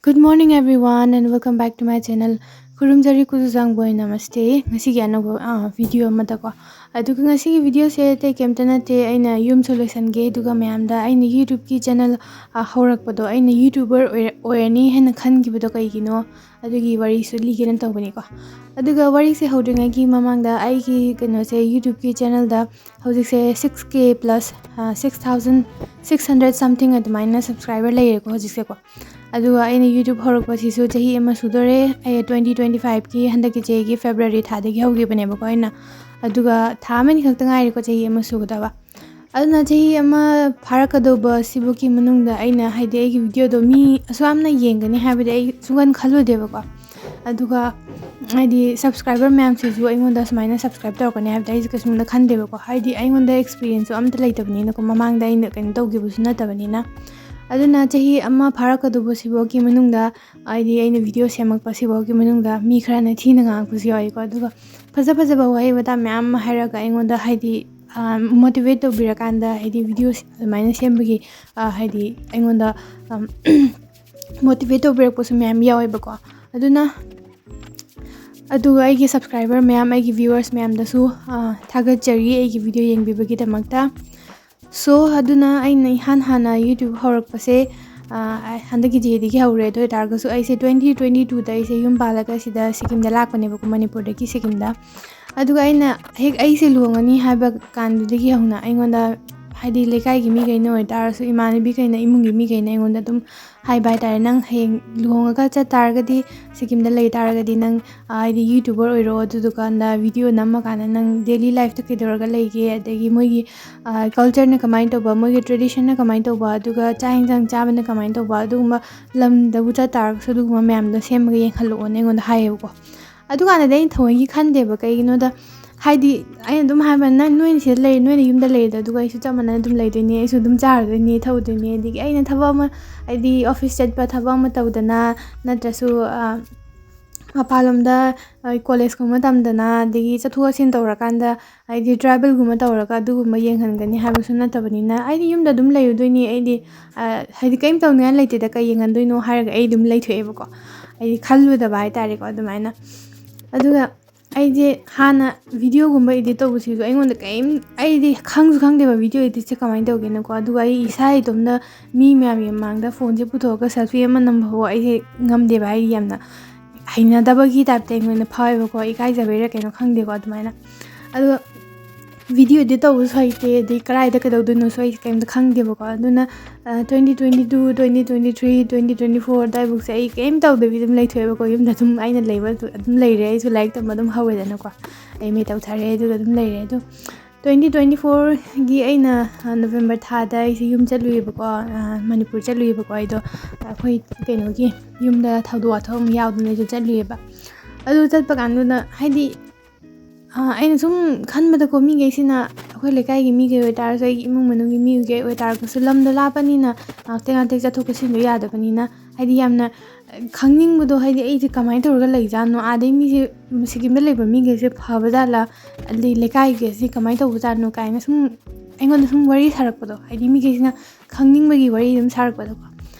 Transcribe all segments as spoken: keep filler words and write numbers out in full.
Good morning everyone and welcome back to my channel. ꯈꯨꯔꯨꯝꯖꯔꯤ ꯀꯨꯖꯨ ꯖꯥꯡꯕꯣꯏ, ꯅꯃꯁꯇꯦ꯫ ꯉꯁꯤꯒꯤ ꯑꯅꯧꯕ video ꯑꯃꯗꯀꯣ꯫ ꯑꯗꯨꯒ ꯉꯁꯤꯒꯤ ꯚꯤꯗꯤꯑꯣꯁꯦ ꯑꯇꯩ ꯀꯩꯝꯇ ꯅꯠꯇꯦ, ꯑꯩꯅ ꯌꯨꯝꯁꯨ ꯂꯣꯏꯁꯟꯒꯦ, ꯑꯗꯨꯒ ꯃꯌꯥꯝꯗ ꯑꯩꯅ YouTubeꯀꯤ ꯆꯦꯅꯦꯜ ꯍꯧꯔꯛꯄꯗꯣ, ꯑꯩꯅ YouTuber ꯑꯣꯏꯔ- ꯑꯣꯏꯔꯅꯤ ꯍꯥꯏꯅ ꯈꯟꯈꯤꯕꯗꯣ ꯀꯩꯒꯤꯅꯣ, ꯑꯗꯨꯒꯤ ꯋꯥꯔꯤꯁꯨ ꯂꯤꯒꯦꯅ ꯇꯧꯕꯅꯤꯀꯣ꯫ ꯑꯗꯨꯒ ꯋꯥꯔꯤꯁꯦ ꯍꯧꯗ꯭ꯔꯤꯉꯩꯒꯤ ꯃꯃꯥꯡꯗ ꯑꯩꯒꯤ ꯀꯩꯅꯣꯁꯦ, YouTubeꯀꯤ ꯆꯦꯅꯦꯜꯗ ꯍꯧꯖꯤꯛꯁꯦ six K plus, six thousand six hundred something ꯑꯗꯨꯃꯥꯏꯅ subscriber ꯂꯩꯔꯦꯀꯣ ꯍꯧꯖꯤꯛꯁꯦꯀꯣ꯫ ꯑꯗꯨꯒ ꯑꯩꯅ YouTube ꯍꯧꯔꯛꯄꯁꯤꯁꯨ ꯆꯍꯤ ꯑꯃ ꯁꯨꯗꯣꯔꯦ꯫ ꯑꯩ twenty twenty fiveꯀꯤ ꯍꯟꯗꯛꯀꯤ ꯆꯍꯤꯒꯤ February ꯊꯥꯗꯒꯤ ꯍꯧꯈꯤꯕꯅꯦꯕꯀꯣ ꯑꯩꯅ꯫ ꯑꯗꯨꯒ ꯊꯥ ꯑꯃꯅꯤ ꯈꯛꯇ ꯉꯥꯏꯔꯦꯀꯣ ꯆꯍꯤ ꯑꯃ ꯁꯨꯒꯗꯕ꯫ ꯑꯗꯨꯅ ꯆꯍꯤ ꯑꯃ ꯐꯥꯔꯛꯀꯗꯧꯕ ꯁꯤꯕꯨꯛꯀꯤ ꯃꯅꯨꯡꯗ ꯑꯩꯅ, ꯍꯥꯏꯗꯤ, ꯑꯩꯒꯤ ꯚꯤꯗꯤꯑꯣꯗꯣ ꯃꯤ ꯑꯁꯨꯛ ꯌꯥꯝꯅ ꯌꯦꯡꯒꯅꯤ ꯍꯥꯏꯕꯗꯤ ꯑꯩ ꯁꯨꯡꯈꯟ ꯈꯜꯂꯨꯗꯦꯕꯀꯣ꯫ ꯑꯗꯨꯒ, ꯍꯥꯏꯗꯤ, subscriber ꯃꯌꯥꯝꯁꯤꯁꯨ ꯑꯩꯉꯣꯟꯗ ꯁꯨꯃꯥꯏꯅ subscribe ꯇꯧꯔꯛꯀꯅꯤ ꯍꯥꯏꯕꯗꯤ ꯑꯩꯁꯦ ꯀꯩꯁꯨꯝꯗ ꯈꯟꯗꯦꯕꯀꯣ꯫ ꯍꯥꯏꯗꯤ, ꯑꯩꯉꯣꯟꯗ experienceꯁꯨ ꯑꯝꯇ ꯂꯩꯇꯕꯅꯤꯅꯀꯣ, ꯃꯃꯥꯡꯗ ꯑꯩꯅ ꯀꯩꯅꯣ ꯇꯧꯈꯤꯕꯁꯨ ꯅꯠꯇꯕꯅꯤꯅ꯫ ꯑꯗꯨꯅ ꯆꯍꯤ ꯑꯃ ꯐꯥꯔꯛꯀꯗꯧꯕ ꯁꯤꯐꯥꯎꯒꯤ ꯃꯅꯨꯡꯗ, ꯍꯥꯏꯗꯤ, ꯑꯩꯅ ꯚꯤꯗꯤꯑꯣ ꯁꯦꯝꯃꯛꯄ ꯁꯤꯐꯥꯎꯒꯤ ꯃꯅꯨꯡꯗ ꯃꯤ ꯈꯔꯅ ꯊꯤꯅ ꯉꯥꯡꯉꯛꯄꯁꯨ ꯌꯥꯎꯏꯀꯣ꯫ ꯑꯗꯨꯒ ꯐꯖ ꯐꯖꯕ ꯋꯥꯍꯩ ꯋꯥꯇꯥ ꯃꯌꯥꯝ ꯑꯃ ꯍꯥꯏꯔꯒ ꯑꯩꯉꯣꯟꯗ, ꯍꯥꯏꯗꯤ, motivate ꯇꯧꯕꯤꯔꯀꯥꯟꯗ, ꯍꯥꯏꯗꯤ, ꯚꯤꯗꯤꯑꯣ ꯑꯗꯨꯃꯥꯏꯅ ꯁꯦꯝꯕꯒꯤ, ꯍꯥꯏꯗꯤ, ꯑꯩꯉꯣꯟꯗ motivate ꯇꯧꯕꯤꯔꯛꯄꯁꯨ ꯃꯌꯥꯝ ꯌꯥꯎꯋꯦꯕꯀꯣ꯫ ꯑꯗꯨꯅ, ꯑꯗꯨꯒ ꯑꯩꯒꯤ subscriber ꯃꯌꯥꯝ, ꯑꯩꯒꯤ viewers ꯃꯌꯥꯝꯗꯁꯨ ꯊꯥꯒꯠꯆꯔꯤ ꯑꯩꯒꯤ ꯚꯤꯗꯤꯑꯣ ꯌꯦꯡꯕꯤꯕꯒꯤꯗꯃꯛꯇ꯫ So, ꯑꯗꯨꯅ ꯑꯩꯅ ꯏꯍꯥꯟ ꯍꯥꯟꯅ YouTube ꯍꯧꯔꯛꯄꯁꯦ, ꯍꯟꯗꯛꯀꯤ ꯆꯍꯤꯗꯒꯤ ꯍꯧꯔꯦ꯫ ꯑꯗꯨ ꯑꯣꯏꯇꯥꯔꯒꯁꯨ ꯑꯩꯁꯦ twenty twenty twoꯗ ꯑꯩꯁꯦ ꯌꯨꯝ ꯄꯥꯜꯂꯒ ꯁꯤꯗ ꯁꯤꯀꯤꯝꯗ ꯂꯥꯛꯄꯅꯦꯕꯀꯣ, ꯃꯅꯤꯄꯨꯔꯗꯒꯤ ꯁꯤꯀꯤꯝꯗ꯫ ꯑꯗꯨꯒ ꯑꯩꯅ ꯍꯦꯛ ꯑꯩꯁꯦ ꯂꯨꯍꯣꯡꯉꯅꯤ ꯍꯥꯏꯕ ꯀꯥꯟꯗꯨꯗꯒꯤ ꯍꯧꯅ ꯑꯩꯉꯣꯟꯗ, ꯍꯥꯏꯗꯤ, ꯂꯩꯀꯥꯏꯒꯤ ꯃꯤꯈꯩꯅ ꯑꯣꯏꯇꯥꯔꯁꯨ, ꯏꯃꯥꯟꯅꯕꯤꯈꯩꯅ, ꯏꯃꯨꯡꯒꯤ ꯃꯤꯈꯩꯅ ꯑꯩꯉꯣꯟꯗ ꯑꯗꯨꯝ ꯍꯥꯏꯕ ꯍꯥꯏꯇꯥꯔꯦ, "ꯅꯪ ꯍꯌꯦꯡ ꯂꯨꯍꯣꯡꯉꯒ ꯆꯠ ꯇꯥꯔꯒꯗꯤ, ꯁꯤꯀꯤꯝꯗ ꯂꯩ ꯇꯥꯔꯒꯗꯤ ꯅꯪ, ꯍꯥꯏꯗꯤ, YouTuber ꯑꯣꯏꯔꯣ, ꯑꯗꯨꯗꯨꯀꯥꯟꯗ ꯚꯤꯗꯤꯑꯣ ꯅꯝꯃꯀꯥꯟꯗ ꯅꯪ daily lifeꯇ ꯀꯩꯗꯧꯔꯒ ꯂꯩꯒꯦ, ꯑꯗꯒꯤ ꯃꯣꯏꯒꯤ cultureꯅ ꯀꯃꯥꯏꯅ ꯇꯧꯕ, ꯃꯣꯏꯒꯤ traditionꯅ ꯀꯃꯥꯏꯅ ꯇꯧꯕ, ꯑꯗꯨꯒ ꯆꯥꯛ ꯌꯦꯟꯁꯥꯡ ꯆꯥꯕꯅ ꯀꯃꯥꯏꯅ ꯇꯧꯕ, ꯑꯗꯨꯒꯨꯝꯕ ꯂꯝꯗꯕꯨ ꯆꯠ ꯇꯥꯔꯒꯁꯨ ꯑꯗꯨꯒꯨꯝꯕ ꯃꯌꯥꯝꯗꯣ ꯁꯦꯝꯃꯒ ꯌꯦꯡꯍꯜꯂꯛꯑꯣꯅ" ꯑꯩꯉꯣꯟꯗ ꯍꯥꯏꯌꯦꯕꯀꯣ꯫ ꯑꯗꯨꯀꯥꯟꯗꯗꯤ ꯑꯩꯅ ꯊꯑꯣꯏꯒꯤ ꯈꯟꯗꯦꯕ, ꯀꯩꯒꯤꯅꯣꯗ, ꯍꯥꯏꯗꯤ, ꯑꯩꯅ ꯑꯗꯨꯝ ꯍꯥꯏꯕ, "ꯅꯪ, ꯅꯣꯏꯅ ꯁꯤꯗ ꯂꯩ, ꯅꯣꯏꯅ ꯌꯨꯝꯗ ꯂꯩꯔꯦꯗꯣ, ꯑꯗꯨꯒ ꯑꯩꯁꯨ ꯆꯞ ꯃꯥꯟꯅꯅ ꯑꯗꯨꯝ ꯂꯩꯗꯣꯏꯅꯦ, ꯑꯩꯁꯨ ꯑꯗꯨꯝ ꯆꯥꯔꯗꯣꯏꯅꯦ, ꯊꯛꯎꯗꯣꯏꯅꯦ, ꯑꯗꯒꯤ ꯑꯩꯅ ꯊꯕꯛ ꯑꯃ, ꯍꯥꯏꯗꯤ, office ꯆꯠꯄ ꯊꯕꯛ ꯑꯃ ꯇꯧꯗꯅ, ꯅꯠꯇ꯭ꯔꯁꯨ ꯃꯄꯥꯟꯂꯣꯝꯗ ꯑꯩ ꯀꯣꯂꯦꯖꯀꯨꯝꯕ ꯇꯝꯗꯅ, ꯑꯗꯒꯤ ꯆꯠꯊꯣꯛ ꯆꯠꯁꯤꯟ ꯇꯧꯔꯀꯥꯟꯗ, ꯍꯥꯏꯗꯤ ꯇ꯭ꯔꯥꯏꯕꯦꯜꯒꯨꯝꯕ ꯇꯧꯔꯒ ꯑꯗꯨꯒꯨꯝꯕ ꯌꯦꯡꯍꯟꯒꯅꯤ ꯍꯥꯏꯕꯁꯨ ꯅꯠꯇꯕꯅꯤꯅ, ꯑꯩꯗꯤ ꯌꯨꯝꯗ ꯑꯗꯨꯝ ꯂꯩꯔꯨꯗꯣꯏꯅꯤ꯫ ꯑꯩꯗꯤ, ꯑ, ꯍꯥꯏꯗꯤ ꯀꯔꯤꯝ ꯇꯧꯅꯤꯡꯉꯥꯏ ꯂꯩꯇꯦꯗ, ꯀꯩ ꯌꯦꯡꯍꯟꯗꯣꯏꯅꯣ ꯍꯥꯏꯔꯒ ꯑꯩ ꯑꯗꯨꯝ ꯂꯩꯊꯣꯛꯑꯦꯕꯀꯣ꯫ ꯑꯩꯗꯤ ꯈꯜꯂꯨꯗꯕ ꯍꯥꯏꯇꯥꯔꯦꯀꯣ ꯑꯗꯨꯃꯥꯏꯅ꯫ ꯑꯗꯨꯒ ꯑꯩꯁꯦ ꯍꯥꯟꯅ ꯚꯤꯗꯤꯑꯣꯒꯨꯝꯕ ꯏꯗꯤꯠ ꯇꯧꯕꯁꯤꯁꯨ ꯑꯩꯉꯣꯟꯗ ꯀꯔꯤꯝ, ꯑꯩꯗꯤ ꯈꯪꯁꯨ ꯈꯪꯗꯦꯕ ꯚꯤꯗꯤꯑꯣ ꯏꯗꯤꯠꯁꯦ ꯀꯃꯥꯏꯅ ꯇꯧꯒꯦꯅꯀꯣ꯫ ꯑꯗꯨꯒ ꯑꯩ ꯏꯁꯥ ꯏꯇꯣꯝꯇ ꯃꯤ ꯃꯌꯥꯝꯒꯤ ꯃꯃꯥꯡꯗ ꯐꯣꯟꯁꯦ ꯄꯨꯊꯣꯛꯑꯒ ꯁꯦꯜꯐꯤ ꯑꯃ ꯅꯝꯕ ꯐꯥꯎ ꯑꯩꯁꯦ ꯉꯝꯗꯦꯕ꯫ ꯑꯩ ꯌꯥꯝꯅ ꯍꯩꯅꯗꯕꯒꯤ ꯇꯥꯏꯞꯇ ꯑꯩꯉꯣꯟꯗ ꯐꯥꯎꯋꯦꯕꯀꯣ, ꯏꯀꯥꯏꯖꯕꯩꯔꯥ ꯀꯩꯅꯣ ꯈꯪꯗꯦꯀꯣ ꯑꯗꯨꯃꯥꯏꯅ꯫ ꯑꯗꯣ ꯚꯤꯗꯤꯑꯣ ꯏꯗꯤꯠ ꯇꯧꯕꯁꯨ ꯍꯩꯇꯦ, ꯑꯗꯩ ꯀꯗꯥꯏꯗ ꯀꯩꯗꯧꯗꯣꯏꯅꯣꯁꯨ ꯑꯩ ꯀꯩꯝꯇ ꯈꯪꯗꯦꯕꯀꯣ꯫ ꯑꯗꯨꯅ twenty twenty two, twenty twenty three, twenty twenty four ꯑꯗꯨꯋꯥꯏꯐꯥꯎꯁꯦ ꯑꯩ ꯀꯩꯝ ꯇꯧꯗꯕꯤ ꯑꯗꯨꯝ ꯂꯩꯊꯣꯛꯑꯦꯕꯀꯣ꯫ ꯌꯨꯝꯗ ꯑꯗꯨꯝ ꯑꯩꯅ ꯂꯩꯕ ꯑꯗꯨ ꯑꯗꯨꯝ ꯂꯩꯔꯦ꯫ ꯑꯩꯁꯨ ꯂꯥꯏꯔꯤꯛ ꯇꯝꯕ ꯑꯗꯨꯝ ꯍꯧꯔꯦꯗꯅꯀꯣ, ꯑꯦꯝ ꯑꯦ ꯇꯧꯊꯔꯦ, ꯑꯗꯨꯒ ꯑꯗꯨꯝ ꯂꯩꯔꯦ꯫ ꯑꯗꯣ twenty twenty fourꯒꯤ ꯑꯩꯅ, ꯑ, ꯅꯕꯦꯝꯕꯔ ꯊꯥꯗ ꯑꯩꯁꯦ ꯌꯨꯝ ꯆꯠꯂꯨꯏꯌꯦꯕꯀꯣ, ꯑ, ꯃꯅꯤꯄꯨꯔ ꯆꯠꯂꯨꯏꯌꯦꯕꯀꯣ꯫ ꯑꯩꯗꯣ ꯑꯩꯈꯣꯏ ꯀꯩꯅꯣꯒꯤ ꯌꯨꯝꯗ ꯊꯧꯗꯣꯛ ꯋꯥꯊꯣꯛ ꯑꯃ ꯌꯥꯎꯗꯅ ꯑꯩꯁꯨ ꯆꯠꯂꯨꯏꯌꯦꯕ꯫ ꯑꯗꯨ ꯆꯠꯄ ꯀꯥꯟꯗꯨꯗ ꯍꯥꯏꯗꯤ, ꯑ, ꯑꯩꯅ ꯁꯨꯝ ꯈꯟꯕꯗꯀꯣ, ꯃꯤꯈꯩꯁꯤꯅ, ꯑꯩꯈꯣꯏ ꯂꯩꯀꯥꯏꯒꯤ ꯃꯤꯈꯩ ꯑꯣꯏꯇꯥꯔꯁꯨ, ꯑꯩꯒꯤ ꯏꯃꯨꯡ ꯃꯅꯨꯡꯒꯤ ꯃꯤꯈꯩ ꯑꯣꯏꯇꯥꯔꯒꯁꯨ, ꯂꯝꯗꯣ ꯂꯥꯞꯄꯅꯤꯅ ꯉꯥꯛꯇ ꯉꯥꯛꯇ ꯆꯠꯊꯣꯛ ꯆꯠꯁꯤꯟꯗꯣ ꯌꯥꯗꯕꯅꯤꯅ, ꯍꯥꯏꯗꯤ ꯌꯥꯝꯅ ꯈꯪꯅꯤꯡꯕꯗꯣ, ꯍꯥꯏꯗꯤ ꯑꯩꯁꯦ ꯀꯃꯥꯏꯅ ꯇꯧꯔꯒ ꯂꯩꯖꯥꯠꯅꯣ, ꯑꯥꯗꯩ ꯃꯤꯁꯦ, ꯁꯤꯀꯤꯝꯗ ꯂꯩꯕ ꯃꯤꯈꯩꯁꯦ ꯐꯕ ꯖꯥꯠꯂꯥ, ꯑꯗꯩ ꯂꯩꯀꯥꯏꯒꯤꯁꯤ ꯀꯃꯥꯏꯅ ꯇꯧꯕ ꯖꯥꯠꯅꯣ ꯀꯥꯏꯅ ꯁꯨꯝ ꯑꯩꯉꯣꯟꯗ ꯁꯨꯝ ꯋꯥꯔꯤ ꯁꯥꯔꯛꯄꯗꯣ, ꯍꯥꯏꯗꯤ ꯃꯤꯈꯩꯁꯤꯅ ꯈꯪꯅꯤꯡꯕꯒꯤ ꯋꯥꯔꯤ ꯑꯗꯨꯝ ꯁꯥꯔꯛꯄꯗꯣꯀꯣ꯫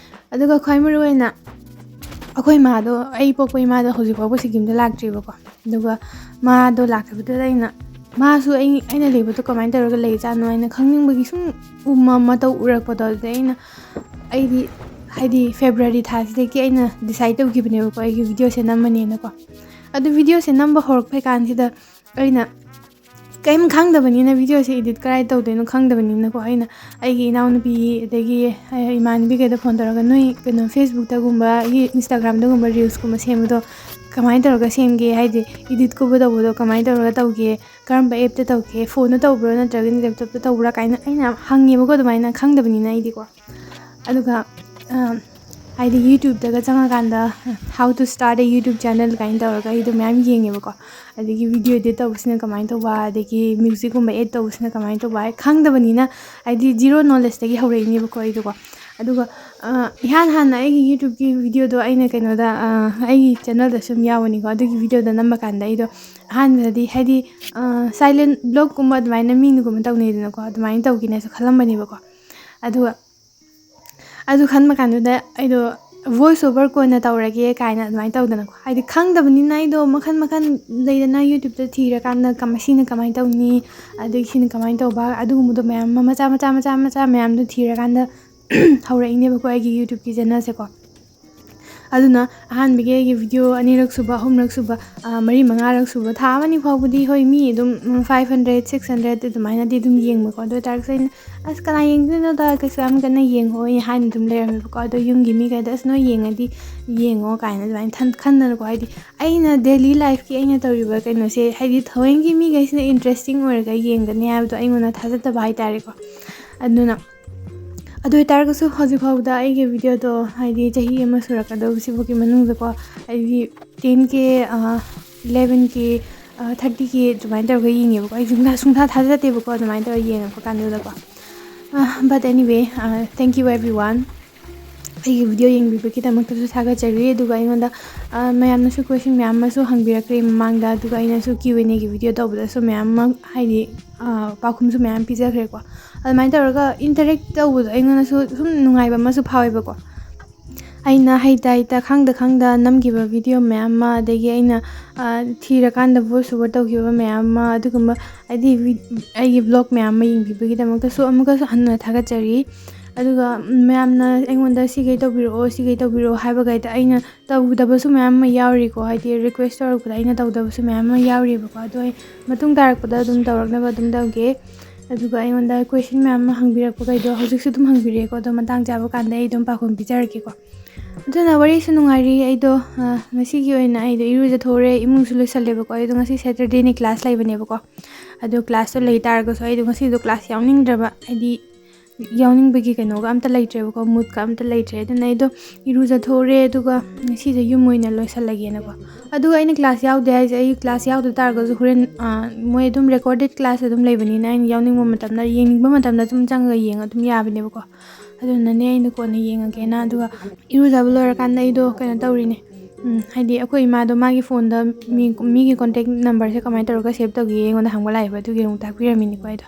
ꯑꯗꯨꯒ ꯈ꯭ꯋꯥꯏ ꯃꯔꯨ ꯑꯣꯏꯅ ꯑꯩꯈꯣꯏ ꯏꯃꯥꯗꯣ, ꯑꯩ ꯄꯣꯛꯄ ꯏꯃꯥꯗꯣ ꯍꯧꯖꯤꯛ ꯐꯥꯎꯕ ꯁꯤꯀꯤꯝꯗ ꯂꯥꯛꯇ꯭ꯔꯤꯕꯀꯣ꯫ ꯑꯗꯨꯒ ꯃꯥꯗꯣ ꯂꯥꯛꯇꯕꯗꯨꯗ ꯑꯩꯅ, ꯃꯥꯁꯨ ꯑꯩ, ꯑꯩꯅ ꯂꯩꯕꯗꯣ ꯀꯃꯥꯏꯅ ꯇꯧꯔꯒ ꯂꯩꯖꯥꯠꯅꯣ ꯍꯥꯏꯅ ꯈꯪꯅꯤꯡꯕꯒꯤ ꯁꯨꯝ ꯎꯃ ꯃꯇꯧ ꯎꯔꯛꯄꯗꯣ, ꯑꯗꯨꯗ ꯑꯩꯅ, ꯑꯩꯗꯤ ꯍꯥꯏꯗꯤ ꯐꯦꯕ꯭ꯔꯨꯋꯥꯔꯤ ꯊꯥꯁꯤꯗꯒꯤ ꯑꯩꯅ ꯗꯤꯁꯥꯏꯠ ꯇꯧꯈꯤꯕꯅꯦꯕꯀꯣ, ꯑꯩꯒꯤ ꯚꯤꯗꯤꯑꯣꯁꯦ ꯅꯝꯃꯅꯦꯅꯀꯣ꯫ ꯑꯗꯨ ꯚꯤꯗꯤꯑꯣꯁꯦ ꯅꯝꯕ ꯍꯧꯔꯛꯄꯩ ꯀꯥꯟꯁꯤꯗ ꯑꯩꯅ ꯀꯔꯤꯝ ꯈꯪꯗꯕꯅꯤꯅ, ꯚꯤꯗꯤꯑꯣꯁꯦ ꯏꯗꯤꯠ ꯀꯔꯥꯏ ꯇꯧꯗꯣꯏꯅꯣ ꯈꯪꯗꯕꯅꯤꯅꯀꯣ, ꯑꯩꯅ ꯑꯩꯒꯤ ꯏꯅꯥꯎꯅꯨꯄꯤ ꯑꯗꯒꯤ, ꯑ, ꯏꯃꯥꯟꯅꯕꯤꯈꯩꯗ ꯐꯣꯟ ꯇꯧꯔꯒ, "ꯅꯣꯏ ꯀꯩꯅꯣ ꯐꯦꯁꯕꯨꯛꯇꯒꯨꯝꯕ, ꯏ-, ꯏꯟꯁꯇꯥꯒ꯭ꯔꯥꯝꯗꯒꯨꯝꯕ ꯔꯤꯜꯁꯀꯨꯝꯕ ꯁꯦꯝꯕꯗꯣ ꯀꯃꯥꯏꯅ ꯇꯧꯔꯒ ꯁꯦꯝꯒꯦ? ꯍꯥꯏꯗꯤ ꯏꯗꯤꯠꯀꯨꯝꯕ ꯇꯧꯕꯗꯣ ꯀꯃꯥꯏꯅ ꯇꯧꯔꯒ ꯇꯧꯒꯦ? ꯀꯔꯝꯕ ꯑꯦꯞꯇ ꯇꯧꯒꯦ? ꯐꯣꯟꯗ ꯇꯧꯕ꯭ꯔꯣ ꯅꯠꯇ꯭ꯔꯒꯅ ꯂꯦꯞꯇꯣꯞꯇ ꯇꯧꯕ꯭ꯔꯥ?" ꯀꯥꯏꯅ ꯑꯩꯅ ꯍꯪꯉꯦꯕꯀꯣ, ꯑꯗꯨꯃꯥꯏꯅ ꯈꯪꯗꯕꯅꯤꯅ ꯑꯩꯗꯤꯀꯣ꯫ ꯑꯗꯨꯒ, ꯑ, ꯍꯥꯏꯗꯤ YouTubeꯇꯒ ꯆꯪꯉꯀꯥꯟꯗ "How to start a YouTube channel" ꯀꯥꯏꯅ ꯇꯧꯔꯒ ꯑꯩꯗꯣ ꯃꯌꯥꯝ ꯌꯦꯡꯉꯦꯕꯀꯣ꯫ ꯑꯗꯒꯤ ꯚꯤꯗꯤꯑꯣ ꯏꯗꯤꯠ ꯇꯧꯕꯁꯤꯅ ꯀꯃꯥꯏꯅ ꯇꯧꯕ, ꯑꯗꯒꯤ ꯃ꯭ꯌꯨꯖꯤꯛꯀꯨꯝꯕ ꯑꯦꯗ ꯇꯧꯕꯁꯤꯅ ꯀꯃꯥꯏꯅ ꯇꯧꯕ, ꯑꯩ ꯈꯪꯗꯕꯅꯤꯅ, ꯍꯥꯏꯗꯤ ꯖꯤꯔꯣ ꯅꯣꯂꯦꯖꯇꯒꯤ ꯍꯧꯔꯛꯏꯅꯦꯕꯀꯣ ꯑꯩꯗꯣꯀꯣ꯫ ꯑꯗꯨꯒ ꯏꯍꯥꯟ ꯍꯥꯟꯅ ꯑꯩꯒꯤ YouTubeꯀꯤ videoꯗꯣ ꯑꯩꯅ ꯀꯩꯅꯣꯗ, ꯑꯩꯒꯤ channelꯗ ꯁꯨꯝ ꯌꯥꯎꯕꯅꯤꯀꯣ꯫ ꯑꯗꯨꯒꯤ videoꯗ ꯅꯝꯕ ꯀꯥꯟꯗ ꯑꯩꯗꯣ ꯑꯍꯥꯟꯕꯗꯗꯤ, ꯍꯥꯏꯗꯤ, silent vlogꯀꯨꯝꯕ ꯑꯗꯨꯃꯥꯏꯅ ꯃꯤꯅꯒꯨꯝꯕ ꯇꯧꯅꯩꯗꯅꯀꯣ, ꯑꯗꯨꯃꯥꯏꯅ ꯇꯧꯒꯦꯅꯁꯨ ꯈꯜꯂꯝꯕꯅꯦꯕꯀꯣ꯫ ꯑꯗꯨꯒ ꯑꯗꯨ ꯈꯟꯕ ꯀꯥꯟꯗꯨꯗ ꯑꯩꯗꯣ voice over ꯀꯣꯟꯅ ꯇꯧꯔꯒꯦ ꯀꯥꯏꯅ ꯑꯗꯨꯃꯥꯏꯅ ꯇꯧꯗꯅꯀꯣ꯫ ꯍꯥꯏꯗꯤ ꯈꯪꯗꯕꯅꯤꯅ ꯑꯩꯗꯣ ꯃꯈꯜ ꯃꯈꯜ ꯂꯩꯗꯅ, YouTubeꯇ ꯊꯤꯔꯀꯥꯟꯗ ꯀꯃ-, ꯁꯤꯅ ꯀꯃꯥꯏꯅ ꯇꯧꯅꯤ, ꯑꯗꯒꯤ ꯁꯤꯅ ꯀꯃꯥꯏꯅ ꯇꯧꯕ, ꯑꯗꯨꯒꯨꯝꯕꯗꯣ ꯃꯌꯥꯝ ꯑꯃ, ꯃꯆꯥ ꯃꯆꯥ ꯃꯆꯥ ꯃꯆꯥ ꯃꯌꯥꯝꯗꯣ ꯊꯤꯔꯀꯥꯟꯗ ꯍꯧꯔꯛꯏꯅꯦꯕꯀꯣ ꯑꯩꯒꯤ YouTubeꯀꯤ channelꯁꯦꯀꯣ꯫ ꯑꯗꯨꯅ ꯑꯍꯥꯟꯕꯒꯤ ꯑꯩꯒꯤ video ꯑꯅꯤꯔꯛ ꯁꯨꯕ, ꯑꯍꯨꯝꯂꯛ ꯁꯨꯕ, ꯃꯔꯤ ꯃꯉꯥꯔꯛ ꯁꯨꯕ, ꯊꯥ ꯑꯃꯅꯤ ꯐꯥꯎꯕꯗꯤ ꯍꯣꯏ, ꯃꯤ ꯑꯗꯨꯝ five hundred, six hundred ꯑꯗꯨꯃꯥꯏꯅꯗꯤ ꯑꯗꯨꯝ ꯌꯦꯡꯕꯀꯣ꯫ ꯑꯗꯨ ꯑꯣꯏꯇꯥꯔꯒꯁꯨ ꯑꯩꯅ, "ꯑꯁ, ꯀꯅꯥ ꯌꯦꯡꯗꯣꯏꯅꯣꯗ, ꯀꯩꯁꯨ ꯌꯥꯝ ꯀꯟꯅ ꯌꯦꯡꯉꯣꯏ" ꯍꯥꯏꯅ ꯑꯗꯨꯝ ꯂꯩꯔꯝꯃꯦꯕꯀꯣ꯫ ꯑꯗꯣ ꯌꯨꯝꯒꯤ ꯃꯤꯈꯩꯗ, "ꯑꯁ, ꯅꯣꯏ ꯌꯦꯡꯉꯗꯤ ꯌꯦꯡꯉꯣ" ꯀꯥꯏꯅ ꯑꯗꯨꯃꯥꯏꯅ ꯊꯟ-, ꯈꯟꯗꯅꯀꯣ꯫ ꯍꯥꯏꯗꯤ ꯑꯩꯅ daily lifeꯀꯤ ꯑꯩꯅ ꯇꯧꯔꯤꯕ ꯀꯩꯅꯣꯁꯦ, ꯍꯥꯏꯗꯤ ꯊꯑꯣꯏꯒꯤ ꯃꯤꯈꯩꯁꯤꯅ interesting ꯑꯣꯏꯔꯒ ꯌꯦꯡꯒꯅꯤ ꯍꯥꯏꯕꯗꯣ ꯑꯩꯉꯣꯟꯗ ꯊꯥꯖꯗꯕ ꯍꯥꯏꯇꯥꯔꯦꯀꯣ꯫ ꯑꯗꯨꯅ ꯑꯗꯨ ꯑꯣꯏꯇꯥꯔꯒꯁꯨ ꯍꯧꯖꯤꯛ ꯐꯥꯎꯕꯗ ꯑꯩꯒꯤ videoꯗꯣ, ꯍꯥꯏꯗꯤ ꯆꯍꯤ ꯑꯃ ꯁꯨꯔꯛꯀꯗꯧꯕꯁꯤꯐꯥꯎꯒꯤ ꯃꯅꯨꯡꯗꯀꯣ, ꯑꯩꯗꯤ ten K, eleven K, thirty K ꯑꯗꯨꯃꯥꯏꯅ ꯇꯧꯔꯒ ꯌꯦꯡꯉꯦꯕꯀꯣ꯫ ꯑꯩ ꯁꯨꯡꯊꯥ, ꯁꯨꯡꯊꯥ ꯊꯥꯖꯗꯦꯕꯀꯣ ꯑꯗꯨꯃꯥꯏꯅ ꯇꯧꯔꯒ ꯌꯦꯡꯉꯛꯄ ꯀꯥꯟꯗꯨꯗꯀꯣ꯫ But anyway, thank you everyone꯫ ꯑꯩꯒꯤ video ꯌꯦꯡꯕꯤꯕꯒꯤꯗꯃꯛꯇꯁꯨ ꯊꯥꯒꯠꯆꯔꯤ꯫ ꯑꯗꯨꯒ ꯑꯩꯉꯣꯟꯗ, ꯃꯌꯥꯝꯅꯁꯨ question ꯃꯌꯥꯝ ꯑꯃꯁꯨ ꯍꯪꯕꯤꯔꯛꯈ꯭ꯔꯦ ꯃꯃꯥꯡꯗ, ꯑꯗꯨꯒ ꯑꯩꯅꯁꯨ Q and Aꯒꯤ video ꯇꯧꯕꯗꯁꯨ ꯃꯌꯥꯝ ꯑꯃ, ꯍꯥꯏꯗꯤ, ꯄꯥꯎꯈꯨꯝꯁꯨ ꯃꯌꯥꯝ ꯄꯤꯖꯈ꯭ꯔꯦꯀꯣ꯫ ꯑꯗꯨꯃꯥꯏꯅ ꯇꯧꯔꯒ interact ꯇꯧꯕꯗꯣ ꯑꯩꯉꯣꯟꯗꯁꯨ ꯁꯨꯝ ꯅꯨꯡꯉꯥꯏꯕ ꯑꯃꯁꯨ ꯐꯥꯎꯋꯦꯕꯀꯣ꯫ ꯑꯩꯅ ꯍꯩꯇ ꯍꯩꯇ, ꯈꯪꯗ ꯈꯪꯗ ꯅꯝꯈꯤꯕ video ꯃꯌꯥꯝ ꯑꯃ, ꯑꯗꯒꯤ ꯑꯩꯅ, ꯊꯤꯔꯀꯥꯟꯗ voice over ꯇꯧꯈꯤꯕ ꯃꯌꯥꯝ ꯑꯃ, ꯑꯗꯨꯒꯨꯝꯕ, ꯍꯥꯏꯗꯤ, vi-, ꯑꯩꯒꯤ vlog ꯃꯌꯥꯝ ꯑꯃ ꯌꯦꯡꯕꯤꯕꯒꯤꯗꯃꯛꯇꯁꯨ ꯑꯃꯨꯛꯀꯁꯨ ꯍꯟꯅ ꯊꯥꯒꯠꯆꯔꯤ꯫ ꯑꯗꯨꯒ ꯃꯌꯥꯝꯅ ꯑꯩꯉꯣꯟꯗ "ꯁꯤꯈꯩ ꯇꯧꯕꯤꯔꯛꯑꯣ, ꯁꯤꯈꯩ ꯇꯧꯕꯤꯔꯛꯑꯣ" ꯍꯥꯏꯕꯈꯩꯗ ꯑꯩꯅ ꯇꯧꯗꯕꯁꯨ ꯃꯌꯥꯝ ꯑꯃ ꯌꯥꯎꯔꯤꯀꯣ, ꯍꯥꯏꯗꯤ request ꯇꯧꯔꯛꯄꯗ ꯑꯩꯅ ꯇꯧꯗꯕꯁꯨ ꯃꯌꯥꯝ ꯑꯃ ꯌꯥꯎꯔꯤꯕꯀꯣ꯫ ꯑꯗꯣ ꯑꯩ ꯃꯇꯨꯡ ꯇꯥꯔꯛꯄꯗ ꯑꯗꯨꯝ ꯇꯧꯔꯛꯅꯕ ꯑꯗꯨꯝ ꯇꯧꯒꯦ꯫ ꯑꯗꯨꯒ ꯑꯩꯉꯣꯟꯗ question ꯃꯌꯥꯝ ꯑꯃ ꯍꯪꯕꯤꯔꯛꯄꯈꯩꯗꯣ ꯍꯧꯖꯤꯛꯁꯨ ꯑꯗꯨꯝ ꯍꯪꯕꯤꯔꯛꯑꯦꯀꯣ꯫ ꯑꯗꯣ ꯃꯇꯥꯡ ꯆꯥꯕ ꯀꯥꯟꯗ ꯑꯩ ꯑꯗꯨꯝ ꯄꯥꯎꯈꯨꯝ ꯄꯤꯖꯔꯛꯀꯦꯀꯣ꯫ ꯑꯗꯨꯅ ꯋꯥꯔꯤꯁꯨ ꯅꯨꯡꯉꯥꯏꯔꯤ꯫ ꯑꯩꯗꯣ, ꯉꯁꯤꯒꯤ ꯑꯣꯏꯅ ꯑꯩꯗꯣ ꯏꯔꯨꯖꯊꯣꯛꯎꯔꯦ, ꯏꯃꯨꯡꯁꯨ ꯂꯣꯏꯁꯜꯂꯦꯕꯀꯣ꯫ ꯑꯩꯗꯣ ꯉꯁꯤ Saturdayꯅꯦ, class ꯂꯩꯕꯅꯦꯕꯀꯣ꯫ ꯑꯗꯣ classꯇꯣ ꯂꯩ ꯇꯥꯔꯒꯁꯨ ꯑꯩꯗꯣ ꯉꯁꯤꯗꯣ class ꯌꯥꯎꯅꯤꯡꯗ꯭ꯔꯕ, ꯍꯥꯏꯗꯤ ꯌꯥꯎꯅꯤꯡꯕꯒꯤ ꯀꯩꯅꯣꯒ ꯑꯝꯇ ꯂꯩꯇ꯭ꯔꯦꯕꯀꯣ, ꯃꯨꯠꯀ ꯑꯝꯇ ꯂꯩꯇ꯭ꯔꯦ꯫ ꯑꯗꯨꯅ ꯑꯩꯗꯣ ꯏꯔꯨꯖꯊꯣꯛꯎꯔꯦ, ꯑꯗꯨꯒ ꯉꯁꯤꯁꯦ ꯌꯨꯝ ꯑꯣꯏꯅ ꯂꯣꯏꯁꯜꯂꯒꯦꯅꯀꯣ꯫ ꯑꯗꯨꯒ ꯑꯩꯅ ꯀ꯭ꯂꯥꯁ ꯌꯥꯎꯗꯦ ꯍꯥꯏꯁꯦ, ꯑꯩ ꯀ꯭ꯂꯥꯁ ꯌꯥꯎꯗ ꯇꯥꯔꯒꯁꯨ ꯍꯣꯔꯦꯟ, ꯑ, ꯃꯣꯏ ꯑꯗꯨꯝ ꯔꯦꯀꯣꯔꯗꯦꯠ ꯀ꯭ꯂꯥꯁ ꯑꯗꯨꯝ ꯂꯩꯕꯅꯤꯅ, ꯑꯩꯅ ꯌꯥꯎꯅꯤꯡꯕ ꯃꯇꯝꯗ, ꯌꯦꯡꯅꯤꯡꯕ ꯃꯇꯝꯗ ꯑꯗꯨꯝ ꯆꯪꯉꯒ ꯌꯦꯡꯉ ꯑꯗꯨꯝ ꯌꯥꯕꯅꯦꯕꯀꯣ꯫ ꯑꯗꯨꯅꯅꯦ ꯑꯩꯅ ꯀꯣꯟꯅ ꯌꯦꯡꯉꯒꯦꯅ꯫ ꯑꯗꯨꯒ ꯏꯔꯨꯖꯕ ꯂꯣꯏꯔꯀꯥꯟꯗ ꯑꯩꯗꯣ ꯀꯩꯅꯣ ꯇꯧꯔꯤꯅꯦ꯫ ꯎꯝ, ꯍꯥꯏꯗꯤ ꯑꯩꯈꯣꯏ ꯏꯃꯥꯗꯣ ꯃꯥꯒꯤ ꯐꯣꯟꯗ ꯃꯤ, ꯃꯤꯒꯤ ꯀꯣꯟꯇꯦꯛ ꯅꯝꯕꯔꯁꯦ ꯀꯃꯥꯏꯅ ꯇꯧꯔꯒ ꯁꯦꯞ ꯇꯧꯒꯦ ꯑꯩꯉꯣꯟꯗ ꯍꯪꯕ ꯂꯥꯛꯑꯦꯕ, ꯑꯗꯨꯒꯤ ꯑꯃꯨꯛ ꯇꯥꯛꯄꯤꯔꯝꯃꯤꯅꯤꯀꯣ ꯑꯩꯗꯣ꯫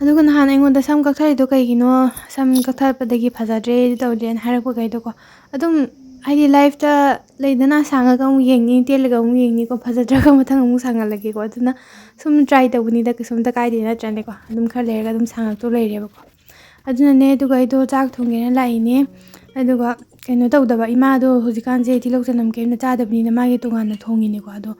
ꯑꯗꯨꯒ ꯅꯍꯥꯟ ꯑꯩꯉꯣꯟꯗ ꯁꯝ ꯀꯛꯊꯠꯂꯤꯗꯣ ꯀꯩꯒꯤꯅꯣ, ꯁꯝ ꯀꯛꯊꯠꯄꯗꯒꯤ ꯐꯖꯗ꯭ꯔꯦ, ꯑꯗꯨ ꯇꯧꯗ꯭ꯔꯦꯅ ꯍꯥꯏꯔꯛꯄꯈꯩꯗꯣꯀꯣ, ꯑꯗꯨꯝ ꯍꯥꯏꯗꯤ ꯂꯥꯏꯐꯇ ꯂꯩꯗꯅ, ꯁꯥꯡꯉꯒ ꯑꯃꯨꯛ ꯌꯦꯡꯅꯤ, ꯇꯦꯜꯂꯒ ꯑꯃꯨꯛ ꯌꯦꯡꯅꯤꯀꯣ, ꯐꯖꯗ꯭ꯔꯒ ꯃꯊꯪ ꯑꯃꯨꯛ ꯁꯥꯡꯍꯜꯂꯒꯦꯀꯣ꯫ ꯑꯗꯨꯅ ꯁꯨꯝ ꯇ꯭ꯔꯥꯏ ꯇꯧꯕꯅꯤꯗ, ꯀꯩꯁꯨꯝꯇ ꯀꯥꯏꯗꯦ ꯅꯠꯇ꯭ꯔꯅꯦꯀꯣ? ꯑꯗꯨꯝ ꯈꯔ ꯂꯩꯔꯒ ꯑꯗꯨꯝ ꯁꯥꯡꯉꯛꯇꯧ ꯂꯩꯔꯦꯕꯀꯣ꯫ ꯑꯗꯨꯅꯅꯦ, ꯑꯗꯨꯒ ꯑꯩꯗꯣ ꯆꯥꯛ ꯊꯣꯡꯒꯦꯅ ꯂꯥꯛꯏꯅꯦ꯫ ꯑꯗꯨꯒ ꯀꯩꯅꯣ ꯇꯧꯗꯕ, ꯏꯃꯥꯗꯣ ꯍꯧꯖꯤꯛꯀꯥꯟꯁꯦ ꯇꯤꯜꯍꯧ ꯆꯅꯝ ꯀꯩꯝꯇ ꯆꯥꯗꯕꯅꯤꯅ ꯃꯥꯒꯤ ꯇꯣꯉꯥꯟꯅ ꯊꯣꯡꯉꯤꯅꯦꯀꯣ꯫ ꯑꯗꯣ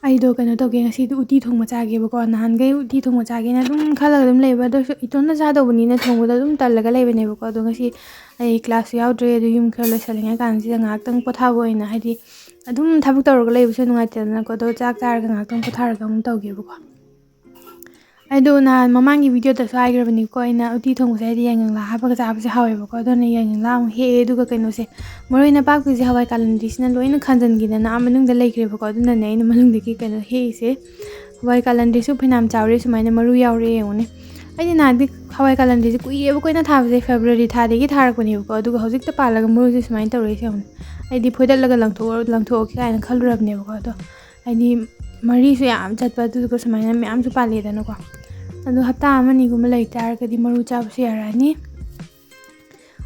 ꯑꯩꯗꯣ ꯀꯩꯅꯣ ꯇꯧꯒꯦ, ꯉꯁꯤꯗꯤ ꯎꯇꯤ ꯊꯣꯡꯕ ꯆꯥꯒꯦꯕꯀꯣ꯫ ꯅꯍꯥꯟꯈꯩ ꯎꯇꯤ ꯊꯣꯡꯕ ꯆꯥꯒꯦꯅ ꯑꯗꯨꯝ ꯈꯜꯂꯒ ꯑꯗꯨꯝ ꯂꯩꯕ, ꯑꯗꯨ ꯑꯣꯏꯔꯁꯨ ꯏꯇꯣꯝꯇ ꯆꯥꯗꯧꯕꯅꯤꯅ ꯊꯣꯡꯕꯗꯣ ꯑꯗꯨꯝ ꯇꯜꯂꯒ ꯂꯩꯕꯅꯦꯕꯀꯣ꯫ ꯑꯗꯣ ꯉꯁꯤ ꯑꯩ ꯀ꯭ꯂꯥꯁꯁꯨ ꯌꯥꯎꯗ꯭ꯔꯦ, ꯑꯗꯨ ꯌꯨꯝ ꯈꯔ ꯂꯣꯏꯁꯜꯂꯤꯉꯩ ꯀꯥꯟꯁꯤꯗ ꯉꯥꯏꯍꯥꯛꯇꯪ ꯄꯣꯊꯥꯕ ꯑꯣꯏꯅ, ꯍꯥꯏꯗꯤ ꯑꯗꯨꯝ ꯊꯕꯛ ꯇꯧꯔꯒ ꯂꯩꯕꯁꯨ ꯅꯨꯡꯉꯥꯏꯇꯦꯗꯅꯀꯣ꯫ ꯑꯗꯣ ꯆꯥꯛ ꯆꯥꯔꯒ ꯉꯥꯏꯍꯥꯛꯇꯪ ꯄꯣꯊꯥꯔꯒ ꯑꯃꯨꯛ ꯇꯧꯒꯦꯕꯀꯣ꯫ ꯑꯩꯗꯣ ꯅꯍꯥꯟ ꯃꯃꯥꯡꯒꯤ ꯚꯤꯗꯤꯑꯣꯗꯁꯨ ꯍꯥꯏꯈ꯭ꯔꯕꯅꯤꯀꯣ, ꯑꯩꯅ ꯎꯇꯤ ꯊꯣꯡꯕꯁꯦ ꯍꯥꯏꯗꯤ ꯌꯥꯏꯉꯪꯂꯥ ꯍꯥꯞꯄꯒ ꯆꯥꯕꯁꯦ ꯍꯥꯎꯋꯦꯕꯀꯣ꯫ ꯑꯗꯨꯅ ꯌꯥꯏꯉꯪꯂꯥ ꯑꯃꯨꯛ ꯍꯦꯛꯑꯦ, ꯑꯗꯨꯒ ꯀꯩꯅꯣꯁꯦ, ꯃꯔꯣꯏ ꯅꯄꯥꯛꯄꯤꯁꯦ ꯍꯋꯥꯏ ꯀꯥꯂꯟꯗ꯭ꯔꯤꯁꯤꯅ ꯂꯣꯏꯅ ꯈꯟꯖꯟꯈꯤꯗꯅ ꯑꯥ ꯃꯅꯨꯡꯗ ꯂꯩꯈ꯭ꯔꯦꯕꯀꯣ꯫ ꯑꯗꯨꯅꯅꯦ ꯑꯩꯅ ꯃꯅꯨꯡꯗꯒꯤ ꯀꯩꯅꯣ ꯍꯦꯛꯏꯁꯦ꯫ ꯍꯋꯥꯏ ꯀꯥꯂꯟꯗ꯭ꯔꯤꯁꯨ ꯐꯅꯌꯥꯝ ꯆꯥꯎꯔꯦ, ꯁꯨꯃꯥꯏꯅ ꯃꯔꯨ ꯌꯥꯎꯔꯦ ꯌꯦꯡꯉꯨꯅꯦ꯫ ꯑꯩꯗꯤ ꯅꯍꯥꯟꯗꯤ ꯍꯋꯥꯏ ꯀꯥꯂꯟꯗ꯭ꯔꯤꯁꯦ ꯀꯨꯏꯔꯦꯕꯀꯣ ꯑꯩꯅ ꯊꯥꯕꯁꯦ, ꯐꯦꯕ꯭ꯔꯨꯋꯥꯔꯤ ꯊꯥꯗꯒꯤ ꯊꯥꯔꯛꯄꯅꯦꯕꯀꯣ꯫ ꯑꯗꯨꯒ ꯍꯧꯖꯤꯛꯇ ꯄꯥꯜꯂꯒ ꯃꯔꯨꯁꯦ ꯁꯨꯃꯥꯏꯅ ꯇꯧꯔꯛꯏꯁꯦ ꯌꯦꯡꯉꯨꯅꯦ꯫ ꯑꯩꯗꯤ ꯐꯣꯏꯗꯠꯂꯒ ꯂꯪꯊꯣꯛꯑ-, ꯂꯪꯊꯣꯛꯑꯒꯦ ꯀꯥꯏꯅ ꯈꯜꯂꯨꯔꯕꯅꯦꯕꯀꯣ꯫ ꯑꯗꯣ ꯍꯥꯏꯗꯤ ꯃꯔꯤꯁꯨ ꯌꯥꯝ ꯆꯠꯄ, ꯑꯗꯨꯗꯨꯒ ꯁꯨꯃꯥꯏꯅ ꯃꯌꯥꯝꯁꯨ ꯄꯥꯜꯂꯦꯗꯅꯀꯣ꯫ ꯑꯗꯣ ꯍꯞꯇꯥ ꯑꯃꯅꯤꯒꯨꯝꯕ ꯂꯩꯇꯥꯔꯒꯗꯤ ꯃꯔꯨ ꯆꯥꯕꯁꯨ ꯌꯥꯔꯛꯑꯅꯤ꯫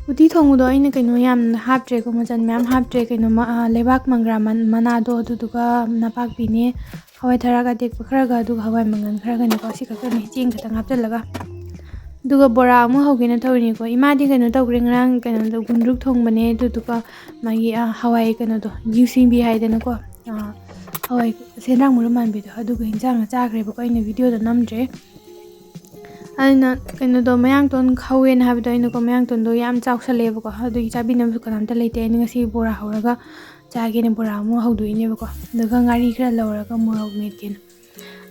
ꯎꯇꯤ ꯊꯣꯡꯕꯗꯣ ꯑꯩꯅ ꯀꯩꯅꯣ ꯌꯥꯝ ꯍꯥꯞꯇ꯭ꯔꯦꯀꯣ, ꯃꯆꯜ ꯃꯌꯥꯝ ꯍꯥꯞꯇ꯭ꯔꯦ꯫ ꯀꯩꯅꯣ ꯃ-, ꯑ, ꯂꯩꯕꯥꯛ ꯃꯪꯒ꯭ꯔꯥ ꯃꯟ-, ꯃꯅꯥꯗꯣ, ꯑꯗꯨꯗꯨꯒ ꯅꯄꯥꯛꯄꯤꯅꯦ, ꯍꯋꯥꯏ ꯊꯔꯥꯛ ꯑꯇꯦꯛꯄ ꯈꯔꯒ, ꯑꯗꯨꯒ ꯍꯋꯥꯏ ꯃꯪꯒꯜ ꯈꯔꯒꯅꯤꯀꯣ꯫ ꯁꯤ ꯈꯛꯇꯅꯤ, ꯆꯦꯡ ꯈꯛꯇꯪ ꯍꯥꯞꯆꯤꯜꯂꯒ꯫ ꯑꯗꯨꯒ ꯕꯣꯔꯥ ꯑꯃꯨꯛ ꯍꯧꯒꯦꯅ ꯇꯧꯔꯤꯅꯤꯀꯣ꯫ ꯏꯃꯥꯗꯤ ꯀꯩꯅꯣ ꯇꯧꯈ꯭ꯔꯦ, ꯉꯔꯥꯡ ꯀꯩꯅꯣꯗꯣ ꯒꯨꯟꯗ꯭ꯔꯨꯛ ꯊꯣꯡꯕꯅꯦ, ꯑꯗꯨꯗꯨꯒ ꯃꯥꯒꯤ, ꯑ, ꯍꯋꯥꯏ ꯀꯩꯅꯣꯗꯣ, ꯌꯨꯁꯤꯡꯕꯤ ꯍꯥꯏꯗꯅꯀꯣ, ꯑ, ꯍꯋꯥꯏ ꯁꯦꯟꯗ꯭ꯔꯥꯡ ꯃꯔꯨ ꯃꯥꯟꯕꯤꯗꯣ, ꯑꯗꯨꯒ ꯍꯤꯟꯖꯥꯡꯅ ꯆꯥꯈ꯭ꯔꯦꯕꯀꯣ꯫ ꯑꯩꯅ ꯚꯤꯗꯤꯑꯣꯗꯣ ꯅꯝꯗ꯭ꯔꯦ꯫ ꯑꯩꯅ ꯀꯩꯅꯣꯗꯣ, ꯃꯌꯥꯡꯇꯣꯟ ꯍꯧꯋꯦꯅ ꯍꯥꯏꯕꯗꯣ ꯑꯩꯅꯀꯣ, ꯃꯌꯥꯡꯇꯣꯟꯗꯣ ꯌꯥꯝ ꯆꯥꯎꯁꯜꯂꯛꯑꯦꯕꯀꯣ, ꯑꯗꯨꯒꯤ ꯆꯥꯕꯤꯅꯕꯁꯨ ꯀꯅꯥꯝꯇ ꯂꯩꯇꯦ꯫ ꯑꯩꯅ ꯉꯁꯤ ꯕꯣꯔꯥ ꯍꯧꯔꯒ ꯆꯥꯒꯦꯅ ꯕꯣꯔꯥ ꯑꯃꯨꯛ ꯍꯧꯗꯣꯛꯏꯅꯦꯕꯀꯣ꯫ ꯑꯗꯨꯒ ꯉꯥꯔꯤ ꯈꯔ ꯂꯧꯔꯒ ꯃꯣꯔꯣꯛ ꯃꯦꯠꯀꯦꯅ꯫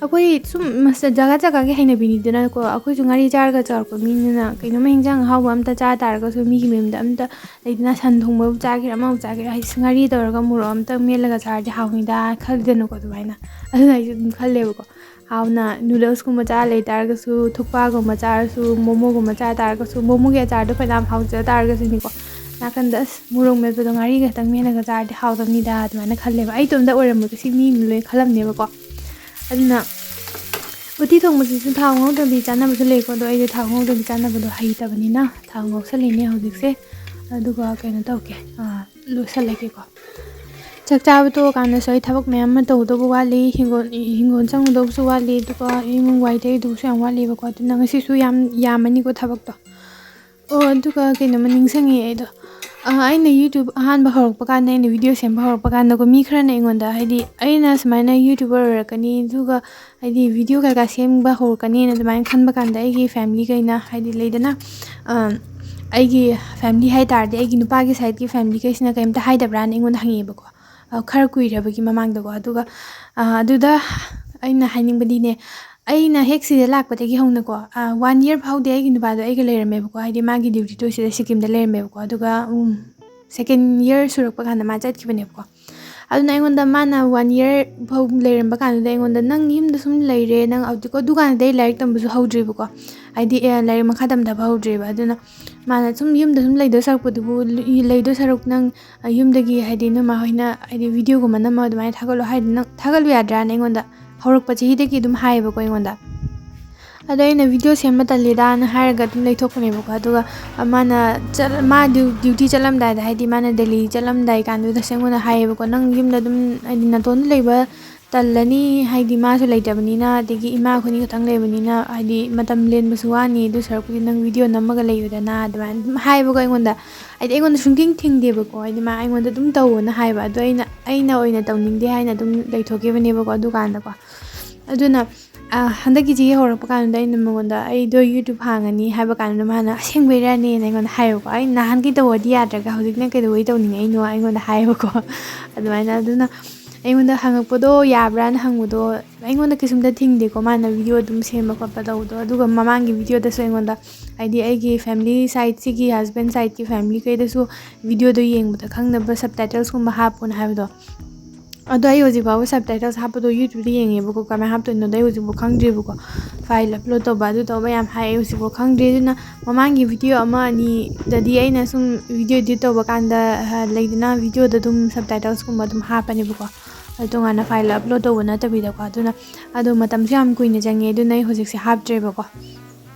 ꯑꯩꯈꯣꯏ ꯁꯨꯝ ꯃꯁ-, ꯖꯒꯥ ꯖꯒꯥꯒꯤ ꯍꯩꯅꯕꯤꯅꯤꯗꯅꯀꯣ꯫ ꯑꯩꯈꯣꯏꯁꯨ ꯉꯥꯔꯤ ꯆꯥꯔꯒ ꯆꯥꯎꯔꯛꯄ ꯃꯤꯅꯤꯅ, ꯀꯩꯅꯣꯝꯃ ꯍꯤꯟꯖꯥꯡ ꯑꯍꯥꯎꯕ ꯑꯝꯇ ꯆꯥ ꯇꯥꯔꯒꯁꯨ, ꯃꯤꯒꯤ ꯃꯌꯨꯝꯗ ꯑꯝꯇ, ꯂꯩꯗꯅ, ꯁꯟ ꯊꯣꯡꯕꯕꯨ ꯆꯥꯒꯦꯔꯥ, ꯑꯃꯕꯨ ꯆꯥꯒꯦꯔꯥ, ꯍꯥꯏꯗꯤ ꯉꯥꯔꯤ ꯇꯧꯔꯒ ꯃꯣꯔꯣꯛ ꯑꯝꯇ ꯃꯦꯠꯂꯒ ꯆꯥꯔꯗꯤ ꯍꯥꯎꯅꯤꯗ ꯈꯜꯂꯤꯗꯅꯀꯣ꯫ ꯑꯗꯨꯃꯥꯏꯅ, ꯑꯗꯨꯅ ꯑꯩꯁꯨ ꯑꯗꯨꯝ ꯈꯜꯂꯦꯕꯀꯣ꯫ ꯍꯥꯎꯅ noodles ꯀꯨꯝꯕ ꯆꯥ ꯂꯩ ꯇꯥꯔꯒꯁꯨ, ꯊꯨꯛꯄꯥꯒꯨꯝꯕ ꯆꯥꯔꯁꯨ, momo ꯒꯨꯝꯕ ꯆꯥ ꯇꯥꯔꯒꯁꯨ, momo ꯒꯤ ꯑꯆꯥꯔꯗꯣ ꯐꯅꯌꯥꯝ ꯍꯥꯎꯖ ꯇꯥꯔꯒꯁꯨꯅꯤꯀꯣ, ꯅꯥꯀꯟꯗ, "ꯑꯁ, ꯃꯣꯔꯣꯛ ꯃꯦꯠꯄꯗꯣ ꯉꯥꯔꯤ ꯈꯛꯇꯪ ꯃꯦꯠꯂꯒ ꯆꯥꯔꯗꯤ ꯍꯥꯎꯗꯕꯅꯤꯗ", ꯑꯗꯨꯃꯥꯏꯅ ꯈꯜꯂꯦꯕ꯫ ꯑꯩ ꯏꯇꯣꯝꯇ ꯑꯣꯏꯔꯝꯃꯣꯏꯀꯣ, ꯁꯤ ꯃꯤ ꯂꯣꯏ ꯈꯜꯂꯝꯅꯦꯕꯀꯣ꯫ ꯑꯗꯨꯅ ꯎꯇꯤ ꯊꯣꯡꯕꯁꯤꯁꯨ ꯊꯥꯎ ꯉꯧꯗꯕꯤ ꯆꯥꯅꯕꯁꯨ ꯂꯩꯀꯣ, ꯑꯗꯣ ꯑꯩꯗꯤ ꯊꯥꯎ ꯉꯧꯗꯕꯤ ꯆꯥꯅꯕꯗꯣ ꯍꯩꯇꯕꯅꯤꯅ ꯊꯥꯎ ꯉꯧꯁꯜꯂꯤꯅꯦ ꯍꯧꯖꯤꯛꯁꯦ꯫ ꯑꯗꯨꯒ ꯀꯩꯅꯣ ꯇꯧꯒꯦ, ꯑꯥ, ꯂꯣꯏꯁꯜꯂꯒꯦꯀꯣ꯫ ꯆꯥꯛ ꯆꯥꯕ ꯇꯣꯛꯑꯀꯥꯟꯗꯁꯨ ꯑꯩ ꯊꯕꯛ ꯃꯌꯥꯝ ꯑꯃ ꯇꯧꯗꯧꯕ ꯋꯥꯠꯂꯤ, ꯍꯤꯡꯒꯣꯜ, ꯍꯤꯡꯒꯣꯜ ꯆꯪꯉꯨꯗꯧꯕꯁꯨ ꯋꯥꯠꯂꯤ, ꯑꯗꯨꯒ ꯏꯃꯨꯡ ꯋꯥꯏ ꯇꯩꯗꯧꯕꯁꯨ ꯌꯥꯝ ꯋꯥꯠꯂꯤꯕꯀꯣ꯫ ꯑꯗꯨꯅ ꯉꯁꯤꯁꯨ ꯌꯥꯝ ꯌꯥꯝꯃꯅꯤꯀꯣ ꯊꯕꯛꯇꯣ꯫ ꯑꯣ, ꯑꯗꯨꯒ ꯀꯩꯅꯣꯝꯃ ꯅꯤꯡꯁꯤꯡꯉꯦ ꯑꯩꯗꯣ꯫ ꯑ, ꯑꯩꯅ YouTube ꯑꯍꯥꯟꯕ ꯍꯧꯔꯛꯄ ꯀꯥꯟꯗ, ꯑꯩꯅ video ꯁꯦꯝꯕ ꯍꯧꯔꯛꯄ ꯀꯥꯟꯗꯀꯣ, ꯃꯤ ꯈꯔꯅ ꯑꯩꯉꯣꯟꯗ, ꯍꯥꯏꯗꯤ, ꯑꯩꯅ ꯁꯨꯃꯥꯏꯅ YouTuber ꯑꯣꯏꯔꯛꯀꯅꯤ, ꯑꯗꯨꯒ, ꯍꯥꯏꯗꯤ, video ꯀꯩꯀꯥ ꯁꯦꯝꯕ ꯍꯧꯔꯛꯀꯅꯤꯅ ꯑꯗꯨꯃꯥꯏꯅ ꯈꯟꯕ ꯀꯥꯟꯗ, ꯑꯩꯒꯤ family ꯈꯩꯅ, ꯍꯥꯏꯗꯤ, ꯂꯩꯗꯅ, ꯑ, ꯑꯩꯒꯤ family ꯍꯥꯏ ꯇꯥꯔꯗꯤ, ꯑꯩꯒꯤ ꯅꯨꯄꯥꯒꯤ side ꯀꯤ family ꯈꯩꯁꯤꯅ ꯀꯩꯝꯇ ꯍꯥꯏꯗꯕ꯭ꯔꯥꯅ ꯑꯩꯉꯣꯟꯗ ꯍꯪꯉꯛꯑꯦꯕꯀꯣ꯫ ꯑ, ꯈꯔ ꯀꯨꯏꯔꯕꯒꯤ ꯃꯃꯥꯡꯗꯀꯣ꯫ ꯑꯗꯨꯒ, ꯑ, ꯑꯗꯨꯗ ꯑꯩꯅ ꯍꯥꯏꯅꯤꯡꯕꯗꯤꯅꯦ, ꯑꯩꯅ ꯍꯦꯛ ꯁꯤꯗ ꯂꯥꯛꯄꯗꯒꯤ ꯍꯧꯅꯀꯣ, ꯑ, one year ꯐꯥꯎꯗꯤ ꯑꯩꯒꯤ ꯅꯨꯄꯥꯗꯣ ꯑꯩꯒ ꯂꯩꯔꯝꯃꯦꯕꯀꯣ, ꯍꯥꯏꯗꯤ ꯃꯥꯒꯤ duty ꯗꯣ ꯁꯤꯗ ꯁꯤꯀꯤꯝꯗ ꯂꯩꯔꯝꯃꯦꯕꯀꯣ, ꯑꯗꯨꯒ, ꯎꯝ, second year ꯁꯨꯔꯛꯄ ꯀꯥꯟꯗ ꯃꯥ ꯆꯠꯈꯤꯕꯅꯦꯕꯀꯣ꯫ ꯑꯗꯨꯅ ꯑꯩꯉꯣꯟꯗ ꯃꯥꯅ one year ꯐꯥꯎ ꯂꯩꯔꯝꯕ ꯀꯥꯟꯗꯨꯗ ꯑꯩꯉꯣꯟꯗ, "ꯅꯪ ꯌꯨꯝꯗ ꯁꯨꯝ ꯂꯩꯔꯦ, ꯅꯪ ꯑꯗꯨꯀꯣ", ꯑꯗꯨꯀꯥꯟꯗꯗꯤ ꯑꯩ ꯂꯥꯏꯔꯤꯛ ꯇꯝꯕꯁꯨ ꯍꯧꯗ꯭ꯔꯤꯕꯀꯣ, ꯍꯥꯏꯗꯤ, ꯑꯦ, ꯂꯥꯏꯔꯤꯛ ꯃꯈꯥ ꯇꯝꯊꯕ ꯍꯧꯗ꯭ꯔꯤꯕ꯫ ꯑꯗꯨꯅ ꯃꯥꯅ ꯁꯨꯝ, "ꯌꯨꯝꯗ ꯁꯨꯝ ꯂꯩꯗꯧ ꯁꯔꯨꯛꯄꯨꯗꯤꯕꯨ, ꯂꯩꯗꯧ ꯁꯔꯨꯛ ꯅꯪ, ꯑ, ꯌꯨꯝꯗꯒꯤ, ꯍꯥꯏꯗꯤ, ꯅꯣꯏ ꯃꯥ ꯍꯣꯏꯅ, ꯍꯥꯏꯗꯤ, video ꯒꯨꯝꯕ ꯅꯝꯃꯒ ꯑꯗꯨꯃꯥꯏꯅ ꯊꯥꯒꯠꯂꯣ ꯍꯥꯏꯗꯤ, ꯅꯪ ꯊꯥꯒꯠꯂꯨ ꯌꯥꯗ꯭ꯔꯥꯅ?" ꯑꯩꯉꯣꯟꯗ ꯍꯧꯔꯛꯄ ꯆꯍꯤꯗꯒꯤ ꯑꯗꯨꯝ ꯍꯥꯏꯌꯦꯕꯀꯣ ꯑꯩꯉꯣꯟꯗ꯫ ꯑꯗꯣ ꯑꯩꯅ video ꯁꯦꯝꯕ ꯇꯜꯂꯤꯗꯥꯅ ꯍꯥꯏꯔꯒ ꯑꯗꯨꯝ ꯂꯩꯊꯣꯛꯄꯅꯦꯕꯀꯣ꯫ ꯑꯗꯨꯒ ꯃꯥꯅ ꯆꯠ-, ꯃꯥ ꯗ꯭ꯌꯨ-, duty ꯆꯠꯂꯝꯗꯥꯏꯗ, ꯍꯥꯏꯗꯤ ꯃꯥꯅ ꯗꯦꯜꯂꯤ ꯆꯠꯂꯝꯗꯥꯏ ꯀꯥꯟꯗꯨꯗꯁꯨ ꯑꯩꯉꯣꯟꯗ ꯍꯥꯏꯌꯦꯕꯀꯣ, "ꯅꯪ ꯌꯨꯝꯗ ꯑꯗꯨꯝ, ꯍꯥꯏꯗꯤ ꯅꯥꯇꯣꯟꯗ ꯂꯩꯕ ꯇꯜꯂꯅꯤ, ꯍꯥꯏꯗꯤ ꯃꯥꯁꯨ ꯂꯩꯇꯕꯅꯤꯅ, ꯑꯗꯒꯤ ꯏꯃꯥ ꯑꯩꯈꯣꯏꯅꯤ ꯈꯛꯇꯪ ꯂꯩꯕꯅꯤꯅ, ꯍꯥꯏꯗꯤ ꯃꯇꯝ ꯂꯦꯟꯕꯁꯨ ꯋꯥꯅꯤ, ꯑꯗꯨ ꯁꯔꯨꯛꯄꯨꯗꯤ ꯅꯪ video ꯅꯝꯃꯒ ꯂꯩꯌꯨꯗꯅ", ꯑꯗꯨꯃꯥꯏꯅ ꯑꯗꯨꯝ ꯍꯥꯏꯌꯦꯕꯀꯣ ꯑꯩꯉꯣꯟꯗ꯫ ꯍꯥꯏꯗꯤ ꯑꯩꯉꯣꯟꯗ ꯁꯨꯡꯊꯤꯡ ꯊꯤꯡꯗꯦꯕꯀꯣ, ꯍꯥꯏꯗꯤ ꯃꯥ ꯑꯩꯉꯣꯟꯗ ꯑꯗꯨꯝ ꯇꯧꯋꯣꯅ ꯍꯥꯏꯕ꯫ ꯑꯗꯣ ꯑꯩꯅ, ꯑꯩꯅ ꯑꯣꯏꯅ ꯇꯧꯅꯤꯡꯗꯦ ꯍꯥꯏꯅ ꯑꯗꯨꯝ ꯂꯩꯊꯣꯛꯈꯤꯕꯅꯦꯕꯀꯣ ꯑꯗꯨꯀꯥꯟꯗꯀꯣ꯫ ꯑꯗꯨꯅ, ꯑ, ꯍꯟꯗꯛꯀꯤ ꯆꯍꯤ ꯍꯧꯔꯛꯄ ꯀꯥꯟꯗ ꯑꯩꯅ ꯃꯉꯣꯟꯗ, "ꯑꯩꯗꯣ YouTube ꯍꯥꯡꯉꯅꯤ" ꯍꯥꯏꯕ ꯀꯥꯟꯗ ꯃꯥꯅ, "ꯑꯁꯦꯡꯕꯩꯔꯅꯦꯅ?" ꯑꯩꯉꯣꯟꯗ ꯍꯥꯏꯌꯦꯕꯀꯣ꯫ ꯑꯩ ꯅꯍꯥꯟꯒꯤ ꯇꯧꯔꯗꯤ ꯌꯥꯗ꯭ꯔꯒ ꯍꯧꯖꯤꯛꯅ ꯀꯩꯗꯧꯕꯩ ꯇꯧꯅꯤꯡꯉꯛꯏꯅꯣ ꯑꯩꯉꯣꯟꯗ ꯍꯥꯏꯌꯦꯕꯀꯣ꯫ ꯑꯗꯨꯃꯥꯏꯅ, ꯑꯗꯨꯅ ꯑꯩꯉꯣꯟꯗ ꯍꯪꯉꯛꯄꯗꯣ, ꯌꯥꯕ꯭ꯔꯥꯅ ꯍꯪꯕꯗꯣ, ꯑꯩꯉꯣꯟꯗ ꯀꯩꯁꯨꯝꯇ ꯊꯤꯡꯗꯦꯀꯣ, ꯃꯥꯅ ꯚꯤꯗꯤꯑꯣ ꯑꯗꯨꯝ ꯁꯦꯝꯕ ꯈꯣꯠꯄ ꯇꯧꯕꯗꯣ꯫ ꯑꯗꯨꯒ ꯃꯃꯥꯡꯒꯤ ꯚꯤꯗꯤꯑꯣꯗꯁꯨ ꯑꯩꯉꯣꯟꯗ, ꯍꯥꯏꯗꯤ ꯑꯩꯒꯤ ꯐꯦꯃꯤꯂꯤ ꯁꯥꯏꯠꯁꯤꯒꯤ, ꯍꯁꯕꯦꯟ ꯁꯥꯏꯠꯀꯤ ꯐꯦꯃꯤꯂꯤꯈꯩꯗꯁꯨ ꯚꯤꯗꯤꯑꯣꯗꯣ ꯌꯦꯡꯕꯗ ꯈꯪꯅꯕ ꯁꯕꯇꯥꯏꯇꯜꯁꯀꯨꯝꯕ ꯍꯥꯞꯄꯣꯅ ꯍꯥꯏꯕꯗꯣ꯫ ꯑꯗꯣ ꯑꯩ ꯍꯧꯖꯤꯛ ꯐꯥꯎꯕ ꯁꯕꯇꯥꯏꯇꯜꯁ ꯍꯥꯞꯄꯗꯣ YouTube ꯌꯦꯡꯉꯦꯕꯀꯣ, ꯀꯃꯥꯏꯅ ꯍꯥꯞꯇꯣꯏꯅꯣꯗꯣ ꯑꯩ ꯍꯧꯖꯤꯛ ꯐꯥꯎ ꯈꯪꯗ꯭ꯔꯤꯕꯀꯣ꯫ ꯐꯥꯏꯜ ꯑꯞꯂꯣꯗ ꯇꯧꯕ, ꯑꯗꯨ ꯇꯧꯕ ꯌꯥꯝ ꯍꯥꯏ, ꯑꯩ ꯍꯧꯖꯤꯛ ꯐꯥꯎ ꯈꯪꯗ꯭ꯔꯤ꯫ ꯑꯗꯨꯅ ꯃꯃꯥꯡꯒꯤ ꯚꯤꯗꯤꯑꯣ ꯑꯃ ꯑꯅꯤꯗꯗꯤ ꯑꯩꯅ ꯁꯨꯝ ꯚꯤꯗꯤꯑꯣ ꯏꯗꯤꯠ ꯇꯧꯕ ꯀꯥꯟꯗ, ꯑ, ꯂꯩꯗꯅ, ꯚꯤꯗꯤꯑꯣꯗ ꯑꯗꯨꯝ ꯁꯕꯇꯥꯏꯇꯜꯁꯀꯨꯝꯕ ꯑꯗꯨꯝ ꯍꯥꯞꯄꯅꯦꯕꯀꯣ, ꯑꯗꯨ ꯇꯣꯉꯥꯟꯅ ꯐꯥꯏꯜ ꯑꯞꯂꯣꯗ ꯇꯧꯕ ꯅꯠꯇꯕꯤꯗꯀꯣ꯫ ꯑꯗꯨꯅ ꯑꯗꯣ ꯃꯇꯝꯁꯨ ꯌꯥꯝ ꯀꯨꯏꯅ ꯆꯪꯉꯦ, ꯑꯗꯨꯅ ꯑꯩ ꯍꯧꯖꯤꯛꯁꯦ ꯍꯥꯞꯇ꯭ꯔꯦꯕꯀꯣ꯫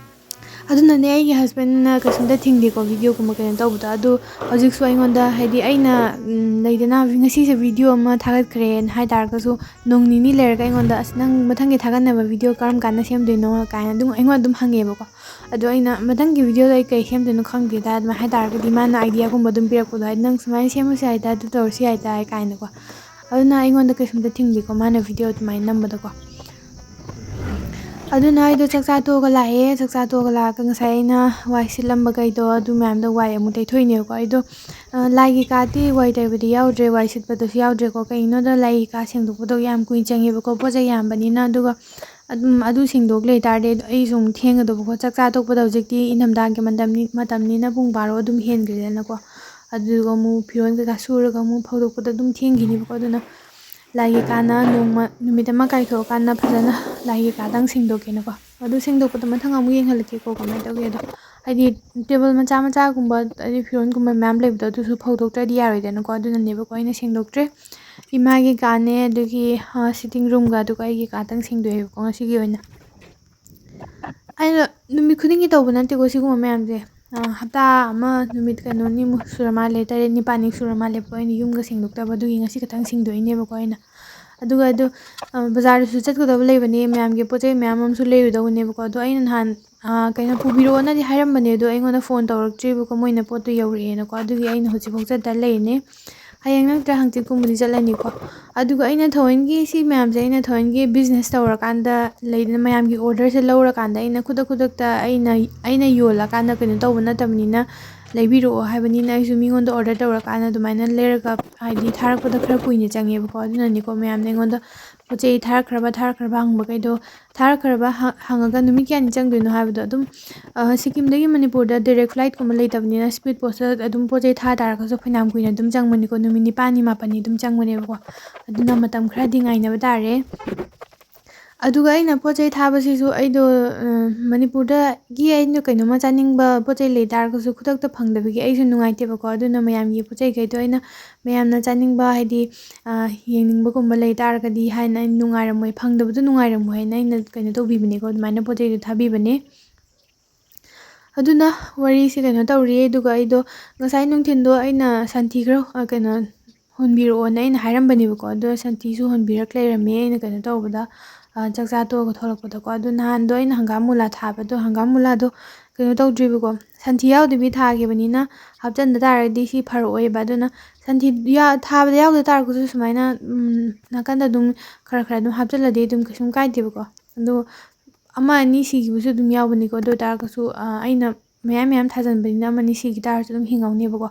ꯑꯗꯨꯅꯅꯦ ꯑꯩꯒꯤ ꯍꯁꯕꯦꯟꯅ ꯀꯩꯁꯨꯝꯇ ꯊꯤꯡꯗꯦꯀꯣ ꯚꯤꯗꯤꯑꯣꯒꯨꯝꯕ ꯀꯩꯅꯣ ꯇꯧꯕꯗꯣ꯫ ꯑꯗꯣ ꯍꯧꯖꯤꯛꯁꯨ ꯑꯩꯉꯣꯟꯗ, ꯍꯥꯏꯗꯤ ꯑꯩꯅ, ꯎꯝ, ꯂꯩꯗꯅ, ꯉꯁꯤꯁꯦ ꯚꯤꯗꯤꯑꯣ ꯑꯃ ꯊꯥꯒꯠꯈ꯭ꯔꯦꯅ ꯍꯥꯏ ꯇꯥꯔꯒꯁꯨ, ꯅꯣꯡ ꯅꯤꯅꯤ ꯂꯩꯔꯒ ꯑꯩꯉꯣꯟꯗ, "ꯑꯁ, ꯅꯪ ꯃꯊꯪꯒꯤ ꯊꯥꯒꯠꯅꯕ ꯚꯤꯗꯤꯑꯣ ꯀꯔꯝ ꯀꯥꯟꯗ ꯁꯦꯝꯗꯣꯏꯅꯣ?" ꯀꯥꯏꯅ ꯑꯗꯨꯝ ꯑꯩꯉꯣꯟꯗ ꯑꯗꯨꯝ ꯍꯪꯉꯦꯕꯀꯣ꯫ ꯑꯗꯣ ꯑꯩꯅ, "ꯃꯊꯪꯒꯤ ꯚꯤꯗꯤꯑꯣꯗ ꯑꯩ ꯀꯩ ꯁꯦꯝꯗꯣꯏꯅꯣ ꯈꯪꯗꯦꯗ", ꯑꯗꯨꯃꯥꯏꯅ ꯍꯥꯏ ꯇꯥꯔꯒꯗꯤ ꯃꯥꯅ ꯑꯥꯏꯗꯤꯌꯥꯒꯨꯝꯕ ꯑꯗꯨꯝ ꯄꯤꯔꯛꯄꯗꯣ, ꯍꯥꯏꯗꯤ, "ꯅꯪ ꯁꯨꯃꯥꯏꯅ ꯁꯦꯝꯃꯁꯨ ꯌꯥꯏꯗ, ꯑꯗꯨ ꯇꯧꯔꯁꯨ ꯌꯥꯏꯗ" ꯀꯥꯏꯅꯀꯣ꯫ ꯑꯗꯨꯅ ꯑꯩꯉꯣꯟꯗ ꯀꯩꯁꯨꯝꯇ ꯊꯤꯡꯗꯦꯀꯣ ꯃꯥꯅ ꯚꯤꯗꯤꯑꯣ ꯑꯗꯨꯃꯥꯏꯅ ꯅꯝꯕꯗꯀꯣ꯫ ꯑꯗꯨꯅ ꯑꯩꯗꯣ ꯆꯥꯛ ꯆꯥ ꯇꯣꯛꯑꯒ ꯂꯥꯛꯑꯦ꯫ ꯆꯥꯛ ꯆꯥ ꯇꯣꯛꯑꯒ ꯂꯥꯛꯑꯒ ꯉꯁꯥꯏ ꯑꯩꯅ ꯋꯥꯏ ꯁꯤꯠꯂꯝꯕꯈꯩꯗꯣ ꯑꯗꯨ ꯃꯌꯥꯝꯗꯣ ꯋꯥꯏ ꯑꯃꯨꯛ ꯇꯩꯊꯣꯛꯏꯅꯦꯕꯀꯣ꯫ ꯑꯩꯗꯣ, ꯑ, ꯂꯥꯏꯒꯤ ꯀꯥꯗꯤ ꯋꯥꯏ ꯇꯩꯕꯗꯤ ꯌꯥꯎꯗ꯭ꯔꯦ, ꯋꯥꯏ ꯁꯤꯠꯄꯗꯁꯨ ꯌꯥꯎꯗ꯭ꯔꯦꯀꯣ꯫ ꯀꯩꯒꯤꯅꯣꯗ ꯂꯥꯏꯒꯤ ꯀꯥ ꯁꯦꯡꯗꯣꯛꯄꯗꯣ ꯌꯥꯝ ꯀꯨꯏꯅ ꯆꯪꯉꯦꯕꯀꯣ, ꯄꯣꯠ ꯆꯩ ꯌꯥꯝꯕꯅꯤꯅ꯫ ꯑꯗꯨꯒ ꯑꯗꯨꯝ ꯑꯗꯨ ꯁꯦꯡꯗꯣꯛ ꯂꯩ ꯇꯥꯔꯗꯤ ꯑꯩꯁꯨ ꯑꯃꯨꯛ ꯊꯦꯡꯒꯗꯧꯕꯀꯣ꯫ ꯆꯥꯛ ꯆꯥ ꯇꯣꯛꯄꯗ ꯍꯧꯖꯤꯛꯇꯤ ꯏꯪꯊꯝꯊꯥꯒꯤ ꯃꯇꯝꯅꯤ-, ꯃꯇꯝꯅꯤꯅ ꯄꯨꯡ ꯕꯥꯔꯣ ꯑꯗꯨꯝ ꯍꯦꯟꯈ꯭ꯔꯦꯗꯅꯀꯣ꯫ ꯑꯗꯨꯒ ꯑꯃꯨꯛ ꯐꯤꯔꯣꯜ ꯀꯩꯀꯥ ꯁꯨꯔꯒ ꯑꯃꯨꯛ ꯐꯧꯗꯣꯛꯄꯗ ꯑꯗꯨꯝ ꯊꯦꯡꯈꯤꯅꯤꯕꯀꯣ꯫ ꯑꯗꯨꯅ ꯂꯥꯏꯒꯤ ꯀꯥꯅ ꯅꯣꯡꯃ, ꯅꯨꯃꯤꯠ ꯑꯃ ꯀꯥꯏꯊꯣꯛꯑꯀꯥꯟꯗ ꯐꯖꯅ ꯂꯥꯏꯒꯤ ꯀꯥꯗꯪ ꯁꯦꯡꯗꯣꯛꯀꯦꯅꯀꯣ꯫ ꯑꯗꯨ ꯁꯦꯡꯗꯣꯛꯄꯗꯣ ꯃꯊꯪ ꯑꯃꯨꯛ ꯌꯦꯡꯍꯜꯂꯛꯀꯦꯀꯣ, ꯀꯃꯥꯏꯅ ꯇꯧꯒꯦꯗꯣ꯫ ꯍꯥꯏꯗꯤ ꯇꯦꯕꯜ ꯃꯆꯥ ꯃꯆꯥꯒꯨꯝꯕ, ꯍꯥꯏꯗꯤ ꯐꯤꯔꯣꯜꯒꯨꯝꯕ ꯃꯌꯥꯝ ꯂꯩꯕꯗꯣ, ꯑꯗꯨꯁꯨ ꯐꯧꯗꯣꯛꯇ꯭ꯔꯗꯤ ꯌꯥꯔꯣꯏꯗꯅꯀꯣ꯫ ꯑꯗꯨꯅꯅꯦꯕꯀꯣ ꯑꯩꯅ ꯁꯦꯡꯗꯣꯛꯇ꯭ꯔꯦ꯫ ꯏꯃꯥꯒꯤ ꯀꯥꯅꯦ, ꯑꯗꯨꯒꯤ, ꯑ, sitting roomꯒ, ꯑꯗꯨꯒ ꯑꯩꯒꯤ ꯀꯥꯗꯪ ꯁꯦꯡꯗꯣꯛꯑꯦꯕꯀꯣ ꯉꯁꯤꯒꯤ ꯑꯣꯏꯅ꯫ ꯑꯩꯅ ꯅꯨꯃꯤꯠ ꯈꯨꯗꯤꯡꯒꯤ ꯇꯧꯕ ꯅꯠꯇꯦꯀꯣ ꯁꯤꯒꯨꯝꯕ ꯃꯌꯥꯝꯁꯦ꯫ ꯑ, ꯍꯞꯇꯥ ꯑꯃ ꯅꯨꯃꯤꯠ ꯀꯩꯅꯣꯅꯤꯃꯨꯛ ꯁꯨꯔ ꯃꯥꯜꯂꯦ, ꯇꯔꯦꯠ ꯅꯤꯄꯥꯜꯅꯤ ꯁꯨꯔ ꯃꯥꯜꯂꯦꯀꯣ ꯑꯩꯅ ꯌꯨꯝꯒ ꯁꯦꯡꯗꯣꯛꯇꯕ, ꯑꯗꯨꯒꯤ ꯉꯁꯤ ꯈꯛꯇꯪ ꯁꯦꯡꯗꯣꯛꯏꯅꯦꯕꯀꯣ ꯑꯩꯅ꯫ ꯑꯗꯨꯒ ꯑꯗꯨ, ꯑ, ꯕꯖꯥꯔꯗꯁꯨ ꯆꯠꯀꯗꯕ ꯂꯩꯕꯅꯦ, ꯃꯌꯥꯝꯒꯤ ꯄꯣꯠ ꯆꯩ ꯃꯌꯥꯝ ꯑꯃꯁꯨ ꯂꯩꯔꯨꯗꯧꯕꯅꯦꯕꯀꯣ꯫ ꯑꯗꯣ ꯑꯩꯅ ꯅꯍꯥꯟ, ꯑ, ꯀꯩꯅꯣ ꯄꯨꯕꯤꯔꯛꯑꯣꯅꯗꯤ ꯍꯥꯏꯔꯝꯕꯅꯦ, ꯑꯗꯣ ꯑꯩꯉꯣꯟꯗ ꯐꯣꯟ ꯇꯧꯔꯛꯇ꯭ꯔꯤꯕꯀꯣ, ꯃꯣꯏꯅ ꯄꯣꯠꯇꯣ ꯌꯧꯔꯛꯑꯦꯅꯀꯣ꯫ ꯑꯗꯨꯒꯤ ꯑꯩꯅ ꯍꯧꯖꯤꯛꯐꯥꯎ ꯆꯠꯇ ꯂꯩꯔꯤꯅꯦ꯫ ꯍꯌꯦꯡ ꯅꯠꯇ꯭ꯔ ꯍꯪꯆꯤꯠꯀꯨꯝꯕꯗꯤ ꯆꯠꯂꯅꯤꯀꯣ꯫ ꯑꯗꯨꯒ ꯑꯩꯅ ꯊꯑꯣꯏꯒꯤ ꯁꯤ ꯃꯌꯥꯝꯁꯦ ꯑꯩꯅ ꯊꯑꯣꯏꯒꯤ business ꯇꯧꯔꯀꯥꯟꯗ, ꯂꯩꯗꯅ, ꯃꯌꯥꯝꯒꯤ orderꯁꯦ ꯂꯧꯔꯀꯥꯟꯗ ꯑꯩꯅ ꯈꯨꯗꯛ ꯈꯨꯗꯛꯇ ꯑꯩꯅ, ꯑꯩꯅ ꯌꯣꯜꯂꯀꯥꯟꯗ ꯀꯩꯅꯣ ꯇꯧꯕ ꯅꯠꯇꯕꯅꯤꯅ, ꯂꯩꯕꯤꯔꯛꯑꯣ ꯍꯥꯏꯕꯅꯤꯅ ꯑꯩꯁꯨ ꯃꯤꯉꯣꯟꯗ order ꯇꯧꯔꯀꯥꯟꯗ ꯑꯗꯨꯃꯥꯏꯅ ꯂꯩꯔꯒ, ꯍꯥꯏꯗꯤ, ꯊꯥꯔꯛꯄꯗ ꯈꯔ ꯀꯨꯏꯅ ꯆꯪꯉꯦꯕꯀꯣ꯫ ꯑꯗꯨꯅꯅꯤꯀꯣ ꯃꯌꯥꯝꯅ ꯑꯩꯉꯣꯟꯗ ꯄꯣꯠ ꯆꯩ ꯊꯥꯔꯛꯈ꯭ꯔꯕ, ꯊꯥꯔꯛꯈ꯭ꯔꯕ ꯍꯪꯕꯈꯩꯗꯣ, ꯊꯥꯔꯛꯈ꯭ꯔꯕ ꯍ-, ꯍꯪꯉꯒ ꯅꯨꯃꯤꯠ ꯀꯌꯥꯅꯤ ꯆꯪꯗꯣꯏꯅꯣ ꯍꯥꯏꯕꯗꯣ ꯑꯗꯨꯝ, ꯑ, ꯁꯤꯀꯤꯝꯗꯒꯤ ꯃꯅꯤꯄꯨꯔꯗ direct flightꯀꯨꯝꯕ ꯂꯩꯇꯕꯅꯤꯅ, speed postꯇ ꯑꯗꯨꯝ ꯄꯣꯠ ꯆꯩ ꯊꯥ ꯇꯥꯔꯒꯁꯨ ꯐꯅꯌꯥꯝ ꯀꯨꯏꯅ ꯑꯗꯨꯝ ꯆꯪꯕꯅꯤꯀꯣ, ꯅꯨꯃꯤꯠ ꯅꯤꯄꯥꯜꯅꯤ ꯃꯥꯄꯜꯅꯤ ꯑꯗꯨꯝ ꯆꯪꯕꯅꯦꯕꯀꯣ꯫ ꯑꯗꯨꯅ ꯃꯇꯝ ꯈꯔꯗꯤ ꯉꯥꯏꯅꯕ ꯇꯥꯔꯦ꯫ ꯑꯗꯨꯒ ꯑꯩꯅ ꯄꯣꯠ ꯆꯩ ꯊꯥꯕꯁꯤꯁꯨ ꯑꯩꯗꯣ, ꯑ, ꯃꯅꯤꯄꯨꯔꯗꯒꯤ ꯑꯩꯅ ꯀꯩꯅꯣꯝꯃ ꯆꯥꯅꯤꯡꯕ ꯄꯣꯠ ꯆꯩ ꯂꯩ ꯇꯥꯔꯒꯁꯨ ꯈꯨꯗꯛꯇ ꯐꯪꯗꯕꯒꯤ ꯑꯩꯁꯨ ꯅꯨꯡꯉꯥꯏꯇꯦꯕꯀꯣ꯫ ꯑꯗꯨꯅ ꯃꯌꯥꯝꯒꯤ ꯄꯣꯠ ꯆꯩꯈꯩꯗꯣ ꯑꯩꯅ, ꯃꯌꯥꯝꯅ ꯆꯥꯅꯤꯡꯕ, ꯍꯥꯏꯗꯤ, ꯑ, ꯌꯦꯡꯅꯤꯡꯕꯒꯨꯝꯕ ꯂꯩ ꯇꯥꯔꯒꯗꯤ ꯍꯥꯏꯅ ꯑꯩ ꯅꯨꯡꯉꯥꯏꯔꯝꯃꯣꯏ, ꯐꯪꯗꯕꯗꯣ ꯅꯨꯡꯉꯥꯏꯔꯝꯃꯣꯏ ꯍꯥꯏꯅ ꯑꯩꯅ ꯀꯩꯅꯣ ꯇꯧꯕꯤꯕꯅꯦꯀꯣ, ꯑꯗꯨꯃꯥꯏꯅ ꯄꯣꯠ ꯆꯩꯗꯣ ꯊꯥꯕꯤꯕꯅꯦ꯫ ꯑꯗꯨꯅ ꯋꯥꯔꯤꯁꯦ ꯀꯩꯅꯣ ꯇꯧꯔꯤ꯫ ꯑꯗꯨꯒ ꯑꯩꯗꯣ ꯉꯁꯥꯏ ꯅꯨꯡꯊꯤꯜꯗꯣ ꯑꯩꯅ ꯁꯟꯊꯤ ꯈꯔ, ꯑ, ꯀꯩꯅꯣ, ꯍꯣꯟꯕꯤꯔꯛꯑꯣꯅ ꯑꯩꯅ ꯍꯥꯏꯔꯝꯕꯅꯦꯕꯀꯣ꯫ ꯑꯗꯣ ꯁꯟꯊꯤꯁꯨ ꯍꯣꯟꯕꯤꯔꯛ ꯂꯩꯔꯝꯃꯦ ꯑꯩꯅ ꯀꯩꯅꯣ ꯇꯧꯕꯗ, ꯑ, ꯆꯥꯛ ꯆꯥ ꯇꯣꯛꯑꯒ ꯊꯣꯛꯂꯛꯄꯗꯀꯣ꯫ ꯑꯗꯣ ꯅꯍꯥꯟꯗꯣ ꯑꯩꯅ ꯍꯪꯒꯥꯝ ꯃꯨꯂꯥ ꯊꯥꯕꯗꯣ, ꯍꯪꯒꯥꯝ ꯃꯨꯂꯥꯗꯣ ꯀꯩꯅꯣ ꯇꯧꯗ꯭ꯔꯤꯕꯀꯣ, ꯁꯟꯊꯤ ꯌꯥꯎꯗꯕꯤ ꯊꯥꯈꯤꯕꯅꯤꯅ ꯍꯥꯞꯆꯤꯟꯕ ꯇꯥꯔꯒꯗꯤ ꯁꯤ ꯐꯔꯛꯑꯣꯏꯕ꯫ ꯑꯗꯨꯅ ꯁꯟꯊꯤ ꯌꯥ-, ꯊꯥꯕꯗ ꯌꯥꯎꯗ ꯇꯥꯔꯒꯁꯨ ꯁꯨꯃꯥꯏꯅ, ꯎꯝ, ꯅꯥꯀꯟꯗ ꯑꯗꯨꯝ ꯈꯔ ꯈꯔ ꯑꯗꯨꯝ ꯍꯥꯞꯆꯤꯜꯂꯗꯤ ꯑꯗꯨꯝ ꯀꯩꯁꯨꯝ ꯀꯥꯏꯗꯦꯕꯀꯣ꯫ ꯑꯗꯣ ꯑꯃ ꯑꯅꯤ ꯁꯤꯈꯤꯕꯁꯨ ꯑꯗꯨꯝ ꯌꯥꯎꯕꯅꯤꯀꯣ꯫ ꯑꯗꯨ ꯑꯣꯏ ꯇꯥꯔꯒꯁꯨ, ꯑ, ꯑꯩꯅ ꯃꯌꯥꯝ ꯃꯌꯥꯝ ꯊꯥꯖꯤꯟꯕꯅꯤꯅ ꯑꯃ ꯑꯅꯤ ꯁꯤꯈꯤ ꯇꯥꯔꯁꯨ ꯑꯗꯨꯝ ꯍꯤꯡꯍꯧꯅꯦꯕꯀꯣ꯫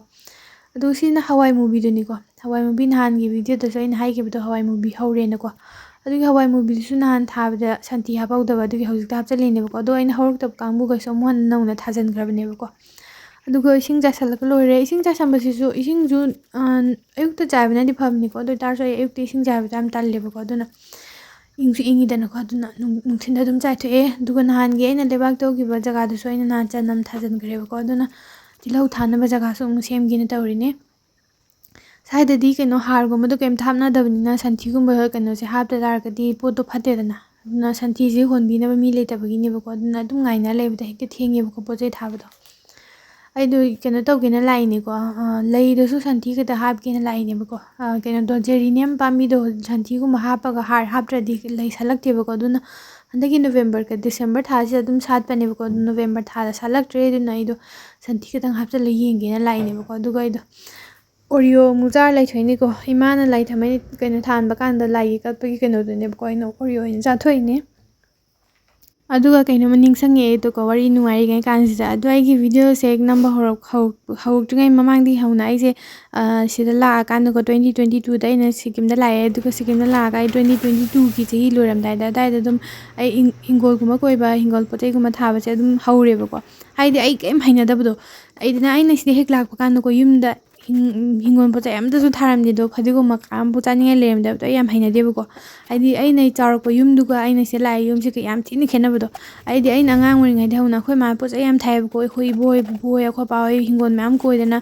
ꯑꯗꯨ ꯁꯤꯅ ꯍꯋꯥꯏ ꯃꯨꯕꯤꯗꯨꯅꯤꯀꯣ꯫ ꯍꯋꯥꯏ ꯃꯨꯕꯤ ꯅꯍꯥꯟꯒꯤ videoꯗꯁꯨ ꯑꯩꯅ ꯍꯥꯏꯈꯤꯕꯗꯣ, ꯍꯋꯥꯏ ꯃꯨꯕꯤ ꯍꯧꯔꯦꯅꯀꯣ꯫ ꯑꯗꯨꯒꯤ ꯍꯋꯥꯏ ꯃꯨꯕꯤꯗꯨꯁꯨ ꯅꯍꯥꯟ ꯊꯥꯕꯗ ꯁꯟꯊꯤ ꯍꯥꯞꯍꯧꯗꯕ, ꯑꯗꯨꯒꯤ ꯍꯧꯖꯤꯛꯇ ꯍꯥꯞꯆꯤꯜꯂꯤꯅꯦꯕꯀꯣ꯫ ꯑꯗꯣ ꯑꯩꯅ ꯍꯧꯔꯛꯇꯕ ꯀꯥꯡꯕꯨꯈꯩꯁꯨ ꯑꯃꯨꯛ ꯍꯟꯅ ꯅꯧꯅ ꯊꯥꯖꯤꯟꯈ꯭ꯔꯕꯅꯦꯕꯀꯣ꯫ ꯑꯗꯨꯒ ꯏꯁꯤꯡ ꯆꯥꯏꯁꯜꯂꯒ ꯂꯣꯏꯔꯦ꯫ ꯏꯁꯤꯡ ꯆꯥꯏꯁꯟꯕꯁꯤꯁꯨ, ꯏꯁꯤꯡꯁꯨ, ꯑ, ꯑꯌꯨꯛꯇ ꯆꯥꯏꯕꯅꯗꯤ ꯐꯕꯅꯤꯀꯣ꯫ ꯑꯗꯨ ꯑꯣꯏ ꯇꯥꯔꯁꯨ ꯑꯩ ꯑꯌꯨꯛꯇ ꯏꯁꯤꯡ ꯆꯥꯏꯕꯗꯣ ꯌꯥꯝ ꯇꯜꯂꯦꯕꯀꯣ꯫ ꯑꯗꯨꯅ ꯏꯪꯁꯨ ꯏꯪꯉꯤꯗꯅꯀꯣ꯫ ꯑꯗꯨꯅ ꯅꯨꯡ-, ꯅꯨꯡꯊꯤꯟꯗ ꯑꯗꯨꯝ ꯆꯥꯏꯊꯣꯛꯑꯦ꯫ ꯑꯗꯨꯒ ꯅꯍꯥꯟꯒꯤ ꯑꯩꯅ ꯂꯩꯕꯥꯛ ꯇꯧꯈꯤꯕ ꯖꯒꯥꯗꯨꯁꯨ ꯑꯩꯅ ꯅꯍꯥꯟ ꯆꯅꯝ ꯊꯥꯖꯤꯟꯈ꯭ꯔꯦꯕꯀꯣ꯫ ꯑꯗꯨꯅ ꯇꯤꯜꯍꯧ ꯊꯥꯅꯕ ꯖꯒꯥꯁꯨ ꯑꯃꯨꯛ ꯁꯦꯝꯒꯦꯅ ꯇꯧꯔꯤꯅꯦ꯫ ꯁ꯭ꯋꯥꯏꯗꯗꯤ ꯀꯩꯅꯣ, ꯍꯥꯔꯒꯨꯝꯕꯗꯣ ꯀꯩꯝꯇ ꯍꯥꯞꯅꯗꯕꯅꯤꯅ ꯁꯟꯊꯤꯒꯨꯝꯕ ꯀꯩꯅꯣꯁꯦ ꯍꯥꯞꯇ ꯇꯥꯔꯒꯗꯤ ꯄꯣꯠꯇꯣ ꯐꯠꯇꯦꯗꯅ꯫ ꯑꯗꯨꯅ ꯁꯟꯊꯤꯁꯦ ꯍꯣꯟꯕꯤꯅꯕ ꯃꯤ ꯂꯩꯇꯕꯒꯤꯅꯦꯕꯀꯣ꯫ ꯑꯗꯨꯅ ꯑꯗꯨꯝ ꯉꯥꯏꯅ ꯂꯩꯕꯗ ꯍꯦꯛꯇ ꯊꯦꯡꯉꯦꯕꯀꯣ ꯄꯣꯠ ꯆꯩ ꯊꯥꯕꯗꯣ꯫ ꯑꯩꯗꯣ ꯀꯩꯅꯣ ꯇꯧꯒꯦꯅ ꯂꯥꯛꯏꯅꯦꯀꯣ, ꯑ, ꯂꯩꯗꯁꯨ ꯁꯟꯊꯤ ꯈꯛꯇ ꯍꯥꯞꯀꯦꯅ ꯂꯥꯛꯏꯅꯦꯕꯀꯣ꯫ ꯑ, ꯀꯩꯅꯣꯗꯣ, ꯖꯦꯔꯤꯅꯤꯌꯝ ꯄꯥꯝꯕꯤꯗꯣ ꯁꯟꯊꯤꯒꯨꯝꯕ ꯍꯥꯞꯄꯒ, ꯍꯥꯔ ꯍꯥꯞꯇ꯭ꯔꯗꯤ ꯂꯩ ꯁꯥꯠꯂꯛꯇꯦꯕꯀꯣ꯫ ꯑꯗꯨꯅ ꯍꯟꯗꯛꯀꯤ Novemberꯒ December ꯊꯥꯁꯤꯗ ꯑꯗꯨꯝ ꯁꯥꯠꯄꯅꯦꯕꯀꯣ꯫ ꯑꯗꯨ November ꯊꯥꯗ ꯁꯥꯠꯂꯛꯇ꯭ꯔꯦ, ꯑꯗꯨꯅ ꯑꯩꯗꯣ ꯁꯟꯊꯤ ꯈꯛꯇꯪ ꯍꯥꯞꯆꯤꯜꯂ ꯌꯦꯡꯒꯦꯅ ꯂꯥꯛꯏꯅꯦꯕꯀꯣ꯫ ꯑꯗꯨꯒ ꯑꯩꯗꯣ ꯑꯣꯔꯤꯑꯣ ꯑꯃꯨꯛ ꯆꯥꯔ ꯂꯩꯊꯣꯛꯏꯅꯤꯀꯣ꯫ ꯏꯃꯥꯅ ꯂꯥꯏ ꯊꯝꯃꯩ ꯀꯩꯅꯣ ꯊꯥꯟꯕ ꯀꯥꯟꯗ, ꯂꯥꯏꯒꯤ ꯀꯠꯄꯒꯤ ꯀꯩꯅꯣꯗꯨꯅꯦꯕꯀꯣ, ꯑꯩꯅ ꯑꯣꯔꯤꯑꯣ ꯑꯣꯏꯅ ꯆꯥꯊꯣꯛꯏꯅꯦ꯫ ꯑꯗꯨꯒ ꯀꯩꯅꯣꯝꯃ ꯅꯤꯡꯁꯤꯡꯉꯛꯑꯦ ꯑꯗꯨꯀꯣ, ꯋꯥꯔꯤ ꯅꯨꯡꯉꯥꯏꯔꯤꯉꯩ ꯀꯥꯟꯁꯤꯗ꯫ ꯑꯗꯣ ꯑꯩꯒꯤ ꯚꯤꯗꯤꯑꯣꯁꯦ ꯅꯝꯕ ꯍꯧꯔꯛ-, ꯍꯧꯔꯛ-, ꯍꯧꯔꯛꯇ꯭ꯔꯤꯉꯩ ꯃꯃꯥꯡꯗꯒꯤ ꯍꯧꯅ ꯑꯩꯁꯦ, ꯑ, ꯁꯤꯗ ꯂꯥꯛꯑꯀꯥꯟꯗꯀꯣ, twenty twenty twoꯗ ꯑꯩꯅ ꯁꯤꯀꯤꯝꯗ ꯂꯥꯛꯑꯦ꯫ ꯑꯗꯨꯒ ꯁꯤꯀꯤꯝꯗ ꯂꯥꯛꯑꯒ ꯑꯩ twenty twenty twoꯒꯤ ꯆꯍꯤ ꯂꯣꯏꯔꯝꯗꯥꯏꯗ, ꯑꯗꯥꯏꯗ ꯑꯗꯨꯝ ꯑꯩ ꯏꯪ-, ꯍꯤꯡꯒꯣꯜꯒꯨꯝꯕ ꯀꯣꯏꯕ, ꯍꯤꯡꯒꯣꯜ ꯄꯣꯠ ꯆꯩꯒꯨꯝꯕ ꯊꯥꯕꯁꯦ ꯑꯗꯨꯝ ꯍꯧꯔꯦꯕꯀꯣ꯫ ꯍꯥꯏꯗꯤ ꯑꯩ ꯀꯩꯝ ꯍꯩꯅꯗꯕꯗꯣ꯫ ꯑꯩꯗꯅ ꯑꯩꯅ ꯁꯤꯗ ꯍꯦꯛ ꯂꯥꯛꯄ ꯀꯥꯟꯗꯀꯣ, ꯌꯨꯝꯗ ꯍꯤꯡ-, ꯍꯤꯡꯒꯣꯜ ꯄꯣꯠ ꯆꯩ ꯑꯝꯇꯁꯨ ꯊꯥꯔꯝꯗꯦ ꯑꯗꯣ, ꯐꯗꯤꯒꯣꯝ ꯃꯀꯥ ꯑꯃꯐꯥꯎ ꯆꯥꯅꯤꯡꯉꯥꯏ ꯂꯩꯔꯝꯗꯕꯗꯣ ꯑꯩ ꯌꯥꯝ ꯍꯩꯅꯗꯦꯕꯀꯣ꯫ ꯍꯥꯏꯗꯤ ꯑꯩꯅ ꯆꯥꯎꯔꯛꯄ ꯌꯨꯝꯗꯨꯒ ꯑꯩꯅ ꯁꯤꯗ ꯂꯥꯛꯏ ꯌꯨꯝꯁꯤꯒ ꯌꯥꯝ ꯊꯤꯅ ꯈꯦꯠꯅꯕꯗꯣ꯫ ꯑꯩꯗꯤ ꯑꯩꯅ ꯑꯉꯥꯡ ꯑꯣꯏꯔꯤꯉꯩꯗ ꯍꯧꯅ ꯑꯩꯈꯣꯏ ꯃꯥ ꯄꯣꯠ ꯆꯩ ꯌꯥꯝ ꯊꯥꯏꯌꯦꯕꯀꯣ꯫ ꯑꯩꯈꯣꯏ ꯏꯕꯣꯛ ꯍꯣꯏ, ꯄꯨꯄꯨ ꯍꯣꯏ, ꯑꯩꯈꯣꯏ ꯄꯥ ꯍꯣꯏ ꯍꯤꯡꯒꯣꯜ ꯃꯌꯥꯝ ꯀꯣꯏꯗꯅ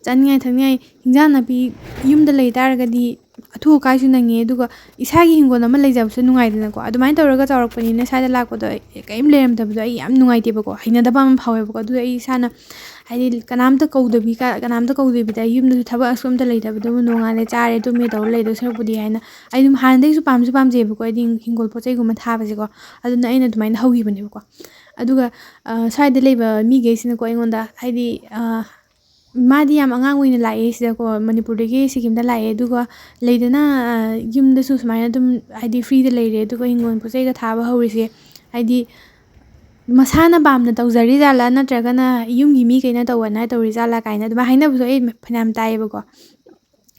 ꯆꯥꯅꯤꯡꯉꯥꯏ ꯊꯛꯅꯤꯡꯉꯥꯏ ꯍꯤꯟꯖꯥꯡ ꯅꯥꯄꯤ ꯌꯨꯝꯗ ꯂꯩ ꯇꯥꯔꯒꯗꯤ ꯑꯊꯨ ꯑꯀꯥꯏꯁꯨ ꯅꯪꯉꯦ꯫ ꯑꯗꯨꯒ ꯏꯁꯥꯒꯤ ꯍꯤꯡꯒꯣꯜ ꯑꯃ ꯂꯩꯖꯕꯁꯨ ꯅꯨꯡꯉꯥꯏꯗꯅꯀꯣ꯫ ꯑꯗꯨꯃꯥꯏꯅ ꯇꯧꯔꯒ ꯆꯥꯎꯔꯛꯄꯅꯤꯅ ꯁ꯭ꯋꯥꯏꯗ ꯂꯥꯛꯄꯗꯣ ꯑꯩ ꯀꯔꯤꯝ ꯂꯩꯔꯝꯗꯕꯗꯣ ꯑꯩ ꯌꯥꯝ ꯅꯨꯡꯉꯥꯏꯇꯦꯕꯀꯣ, ꯍꯩꯅꯗꯕ ꯑꯃ ꯐꯥꯎꯋꯦꯕꯀꯣ꯫ ꯑꯗꯨꯗ ꯑꯩ ꯏꯁꯥꯅ, ꯍꯥꯏꯗꯤ, ꯀꯅꯥꯝꯇ ꯀꯧꯗꯕꯤ ꯀ-, ꯀꯅꯥꯝꯇ ꯀꯧꯗꯕꯤꯗ ꯌꯨꯝꯗꯁꯨ ꯊꯕꯛ ꯑꯁꯨ ꯑꯝꯇ ꯂꯩꯇꯕꯗꯨꯕꯨ ꯅꯣꯡꯉꯥꯜꯂꯦ ꯆꯥꯔꯦ ꯇꯨꯝꯃꯦ ꯇꯧꯔ ꯂꯩꯗꯧ ꯁꯔꯨꯛꯄꯨꯗꯤ ꯍꯥꯏꯅ, ꯑꯩ ꯑꯗꯨꯝ ꯍꯥꯟꯅꯗꯒꯤꯁꯨ ꯄꯥꯝꯁꯨ ꯄꯥꯝꯖꯩꯌꯦꯕꯀꯣ ꯑꯩꯗꯤ ꯍꯤꯡꯒꯣꯜ ꯄꯣꯠ ꯆꯩꯒꯨꯝꯕ ꯊꯥꯕꯁꯦꯀꯣ꯫ ꯑꯗꯨꯅ ꯑꯩꯅ ꯑꯗꯨꯃꯥꯏꯅ ꯍꯧꯈꯤꯕꯅꯦꯕꯀꯣ꯫ ꯑꯗꯨꯒ, ꯑ, ꯁ꯭ꯋꯥꯏꯗ ꯂꯩꯕ ꯃꯤꯈꯩꯁꯤꯅꯀꯣ ꯑꯩꯉꯣꯟꯗ, ꯍꯥꯏꯗꯤ, ꯑ, ꯃꯥꯗꯤ ꯌꯥꯝ ꯑꯉꯥꯡ ꯑꯣꯏꯅ ꯂꯥꯛꯑꯦ ꯁꯤꯗꯀꯣ, ꯃꯅꯤꯄꯨꯔꯗꯒꯤ ꯁꯤꯀꯤꯝꯗ ꯂꯥꯛꯑꯦ꯫ ꯑꯗꯨꯒ ꯂꯩꯗꯅ, ꯑ, ꯌꯨꯝꯗꯁꯨ ꯁꯨꯃꯥꯏꯅ ꯑꯗꯨꯝ, ꯍꯥꯏꯗꯤ, ꯐ꯭ꯔꯤꯗ ꯂꯩꯔꯦ ꯑꯗꯨꯒ ꯍꯤꯡꯒꯣꯜ ꯄꯣꯠ ꯆꯩꯒ ꯊꯥꯕ ꯍꯧꯔꯤꯁꯦ, ꯍꯥꯏꯗꯤ, ꯃꯁꯥꯅ ꯄꯥꯝꯅ ꯇꯧꯖꯔꯤ ꯖꯥꯠꯂꯥ, ꯅꯠꯇ꯭ꯔꯒꯅ ꯌꯨꯝꯒꯤ ꯃꯤ ꯀꯩꯅ ꯇꯧꯋꯣꯅ ꯇꯧꯔꯤ ꯖꯥꯠꯂꯥ ꯀꯥꯏꯅ ꯑꯗꯨꯃꯥꯏꯅ ꯍꯥꯏꯅꯕꯁꯨ ꯑꯩ ꯐꯅꯌꯥꯝ ꯇꯥꯏꯌꯦꯕꯀꯣ꯫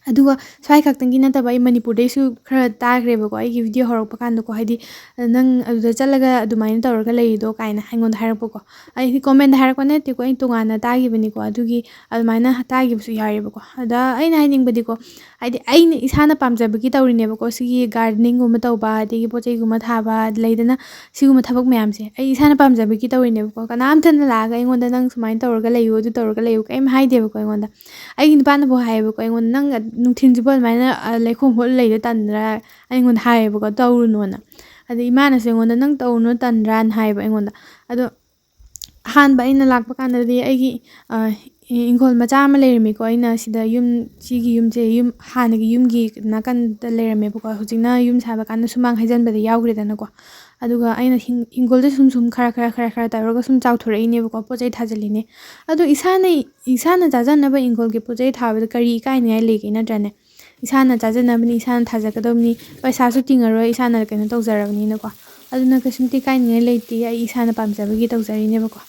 ꯑꯗꯨꯒ ꯁ꯭ꯋꯥꯏ ꯈꯛꯇꯪꯒꯤ ꯅꯠꯇꯕ, ꯑꯩ ꯃꯅꯤꯄꯨꯔꯗꯩꯁꯨ ꯈꯔ ꯇꯥꯈ꯭ꯔꯦꯕꯀꯣ, ꯑꯩꯒꯤ ꯚꯤꯗꯤꯑꯣ ꯍꯧꯔꯛꯄ ꯀꯥꯟꯗꯀꯣ, ꯍꯥꯏꯗꯤ, "ꯅꯪ ꯑꯗꯨꯗ ꯆꯠꯂꯒ ꯑꯗꯨꯃꯥꯏꯅ ꯇꯧꯔꯒ ꯂꯩꯔꯤꯗꯣ?" ꯀꯥꯏꯅ ꯑꯩꯉꯣꯟꯗ ꯍꯥꯏꯔꯛꯄꯀꯣ꯫ ꯑꯩꯗꯤ ꯀꯣꯃꯦꯟꯗ ꯍꯥꯏꯔꯛꯄ ꯅꯠꯇꯦꯀꯣ, ꯑꯩ ꯇꯣꯉꯥꯟꯅ ꯇꯥꯈꯤꯕꯅꯤꯀꯣ, ꯑꯗꯨꯒꯤ ꯑꯗꯨꯃꯥꯏꯅ ꯇꯥꯈꯤꯕꯁꯨ ꯌꯥꯎꯔꯦꯕꯀꯣ꯫ ꯑꯗ ꯑꯩꯅ ꯍꯥꯏꯅꯤꯡꯕꯗꯤꯀꯣ, ꯍꯥꯏꯗꯤ, ꯑꯩꯅ ꯏꯁꯥꯅ ꯄꯥꯝꯖꯕꯒꯤ ꯇꯧꯔꯤꯅꯦꯕꯀꯣ, ꯁꯤꯒꯤ ꯒꯥꯔꯗꯦꯅꯤꯡꯒꯨꯝꯕ ꯇꯧꯕ, ꯑꯗꯒꯤ ꯄꯣꯠ ꯆꯩꯒꯨꯝꯕ ꯊꯥꯕ, ꯂꯩꯗꯅ, ꯁꯤꯒꯨꯝꯕ ꯊꯕꯛ ꯃꯌꯥꯝꯁꯦ ꯑꯩ ꯏꯁꯥꯅ ꯄꯥꯝꯖꯕꯒꯤ ꯇꯧꯔꯤꯅꯦꯕꯀꯣ꯫ ꯀꯅꯥꯝꯇꯅ ꯂꯥꯛꯑꯒ ꯑꯩꯉꯣꯟꯗ, "ꯅꯪ ꯁꯨꯃꯥꯏꯅ ꯇꯧꯔꯒ ꯂꯩꯌꯨ, ꯑꯗꯨ ꯇꯧꯔꯒ ꯂꯩꯌꯨ", ꯀꯩꯝ ꯍꯥꯏꯗꯦꯕꯀꯣ ꯑꯩꯉꯣꯟꯗ꯫ ꯑꯩꯒꯤ ꯅꯨꯄꯥꯅꯐꯥꯎ ꯍꯥꯏꯌꯦꯕꯀꯣ ꯑꯩꯉꯣꯟꯗ, "ꯅꯪ ꯅꯨꯡꯊꯤꯟꯁꯤꯕꯨ ꯑꯗꯨꯃꯥꯏꯅ, ꯑ, ꯂꯩꯈꯣꯝ ꯍꯣꯠꯂ ꯂꯩꯗꯣ ꯇꯟꯗ꯭ꯔꯥ?" ꯑꯩꯉꯣꯟꯗ ꯍꯥꯏꯌꯦꯕꯀꯣ, "ꯇꯧꯔꯨꯅꯣꯅ"꯫ ꯑꯗꯩ ꯏꯃꯥꯅꯁꯨ ꯑꯩꯉꯣꯟꯗ, "ꯅꯪ ꯇꯧꯔꯨꯅꯨ, ꯇꯟꯗ꯭ꯔꯥꯅ?" ꯍꯥꯏꯌꯦꯕ ꯑꯩꯉꯣꯟꯗ꯫ ꯑꯗꯣ ꯑꯍꯥꯟꯕ ꯑꯩꯅ ꯂꯥꯛꯄ ꯀꯥꯟꯗꯗꯤ ꯑꯩꯒꯤ, ꯑ, ꯏꯪꯈꯣꯜ ꯃꯆꯥ ꯑꯃ ꯂꯩꯔꯝꯃꯤꯀꯣ꯫ ꯑꯩꯅ ꯁꯤꯗ ꯌꯨꯝ, ꯁꯤꯒꯤ ꯌꯨꯝꯁꯦ, ꯌꯨꯝ ꯍꯥꯟꯅꯒꯤ ꯌꯨꯝꯒꯤ ꯅꯥꯀꯟꯗ ꯂꯩꯔꯝꯃꯦꯕꯀꯣ꯫ ꯍꯧꯖꯤꯛꯅ ꯌꯨꯝ ꯁꯥꯕ ꯀꯥꯟꯗ ꯁꯨꯃꯥꯡ ꯍꯩꯖꯤꯟꯕꯗ ꯌꯥꯎꯈ꯭ꯔꯦꯗꯅꯀꯣ꯫ ꯑꯗꯨꯒ ꯑꯩꯅ ꯍꯤꯡ- ꯏꯪꯈꯣꯜꯗ ꯁꯨꯝ ꯁꯨꯝ ꯈꯔ ꯈꯔ ꯈꯔ ꯈꯔ ꯇꯧꯔꯒ ꯁꯨꯝ ꯆꯥꯎꯊꯣꯔꯛꯏꯅꯦꯕꯀꯣ, ꯄꯣꯠ ꯆꯩ ꯊꯥꯖꯤꯜꯂꯤꯅꯦ꯫ ꯑꯗꯣ ꯏꯁꯥꯅ, ꯏꯁꯥꯅ ꯆꯥꯖꯅꯕ ꯏꯪꯈꯣꯜꯒꯤ ꯄꯣꯠ ꯆꯩ ꯊꯥꯕꯗ ꯀꯔꯤ ꯏꯀꯥꯏꯅꯤꯡꯉꯥꯏ ꯂꯩꯒꯦ, ꯅꯠꯇ꯭ꯔꯅꯦ? ꯏꯁꯥꯅ ꯆꯥꯖꯅꯕꯅꯤ, ꯏꯁꯥꯅ ꯊꯥꯖꯒꯗꯕꯅꯤ, ꯄꯩꯁꯥꯁꯨ ꯇꯤꯡꯉꯔꯣꯏ, ꯏꯁꯥꯅ ꯀꯩꯅꯣ ꯇꯧꯖꯔꯕꯅꯤꯅꯀꯣ꯫ ꯑꯗꯨꯅ ꯀꯩꯁꯨꯝꯇ ꯏꯀꯥꯏꯅꯤꯡꯉꯥꯏ ꯂꯩꯇꯦ, ꯑꯩ ꯏꯁꯥꯅ ꯄꯥꯝꯖꯕꯒꯤ ꯇꯧꯖꯔꯤꯅꯦꯕꯀꯣ꯫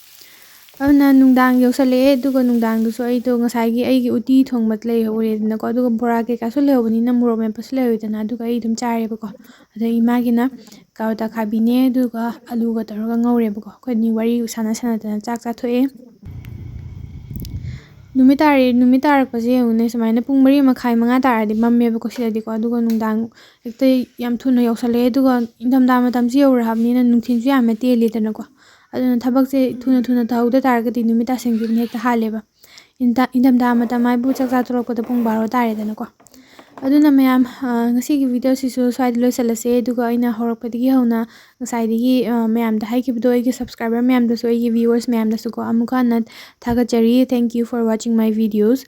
ꯑꯗꯨꯅ ꯅꯨꯡꯗꯥꯡ ꯌꯧꯁꯜꯂꯛꯑꯦ, ꯑꯗꯨꯒ ꯅꯨꯡꯗꯥꯡꯗꯨꯁꯨ ꯑꯩꯗꯣ ꯉꯁꯥꯏꯒꯤ ꯑꯩꯒꯤ ꯎꯇꯤ ꯊꯣꯡꯕ ꯂꯩꯍꯧꯔꯦꯗꯅꯀꯣ, ꯑꯗꯨꯒ ꯕꯣꯔꯥ ꯀꯩꯀꯥꯁꯨ ꯂꯩꯍꯧꯕꯅꯤꯅ ꯃꯣꯔꯣꯛ ꯃꯦꯠꯄꯁꯨ ꯂꯩꯍꯧꯋꯤꯗꯅ, ꯑꯗꯨꯒ ꯑꯩ ꯑꯗꯨꯝ ꯆꯥꯔꯦꯕꯀꯣ꯫ ꯑꯗ ꯏꯃꯥꯒꯤꯅ ꯀꯥꯔꯣꯠ ꯑꯈꯥꯕꯤꯅꯦ, ꯑꯗꯨꯒ ꯑꯂꯨꯒ ꯇꯧꯔꯒ ꯉꯧꯔꯦꯕꯀꯣ꯫ ꯑꯩꯈꯣꯏ ꯑꯅꯤ ꯋꯥꯔꯤ ꯁꯥꯟꯅ ꯁꯥꯟꯅꯗꯅ ꯆꯥꯛ ꯆꯥꯊꯣꯛꯑꯦ꯫ ꯅꯨꯃꯤꯠ ꯇꯥꯔꯦ, ꯅꯨꯃꯤꯠ ꯇꯥꯔꯛꯄꯁꯦ ꯌꯦꯡꯉꯨꯅꯦ, ꯁꯨꯃꯥꯏꯅ ꯄꯨꯡ ꯃꯔꯤ ꯃꯈꯥꯏ, ꯃꯉꯥ ꯇꯥꯔꯗꯤ ꯃꯝꯃꯦꯕꯀꯣ ꯁꯤꯗꯗꯤꯀꯣ, ꯑꯗꯨꯒ ꯅꯨꯡꯗꯥꯡ ꯍꯦꯛꯇ ꯌꯥꯝ ꯊꯨꯅ ꯌꯧꯁꯜꯂꯛꯑꯦ꯫ ꯑꯗꯨꯒ ꯏꯪꯊꯝꯊꯥ ꯃꯇꯝꯁꯤ ꯌꯧꯔꯛꯑꯕꯅꯤꯅ ꯅꯨꯡꯊꯤꯜꯁꯨ ꯌꯥꯝꯅ ꯇꯦꯜꯂꯤꯗꯅꯀꯣ, ꯑꯗꯨꯅ ꯊꯕꯛꯁꯦ ꯊꯨꯅ ꯊꯨꯅ ꯇꯧꯍꯧꯗ ꯇꯥꯔꯒꯗꯤ ꯅꯨꯃꯤꯠ ꯇꯥꯁꯤꯟꯈꯤꯕꯅ ꯍꯦꯛꯇ ꯍꯥꯜꯂꯦꯕ꯫ ꯏꯪꯊ-, ꯏꯪꯊꯝꯊꯥ ꯃꯇꯝ ꯍꯥꯏꯕꯨ ꯆꯥꯛ ꯆꯥ ꯇꯣꯛꯂꯛꯄꯗ ꯄꯨꯡ ꯕꯥꯔꯣ ꯇꯥꯔꯦꯗꯅꯀꯣ꯫ ꯑꯗꯨꯅ ꯃꯌꯥꯝ, ꯑ, ꯉꯁꯤꯒꯤ ꯚꯤꯗꯤꯑꯣꯁꯤꯁꯨ ꯁ꯭ꯋꯥꯏꯗ ꯂꯣꯏꯁꯤꯜꯂꯁꯦ꯫ ꯑꯗꯨꯒ ꯑꯩꯅ ꯍꯧꯔꯛꯄꯗꯒꯤ ꯍꯧꯅ ꯉꯁꯥꯏꯗꯒꯤ, ꯑ, ꯃꯌꯥꯝꯗ ꯍꯥꯏꯈꯤꯕꯗꯣ, ꯑꯩꯒꯤ ꯁꯕꯁꯀ꯭ꯔꯥꯏꯕꯔ ꯃꯌꯥꯝꯗꯁꯨ, ꯑꯩꯒꯤ ꯚ꯭ꯌꯨꯋꯔꯁ ꯃꯌꯥꯝꯗꯁꯨꯀꯣ, ꯑꯃꯨꯛꯀ ꯍꯟꯅ ꯊꯥꯒꯠꯆꯔꯤ꯫ Thank you for watching my videos.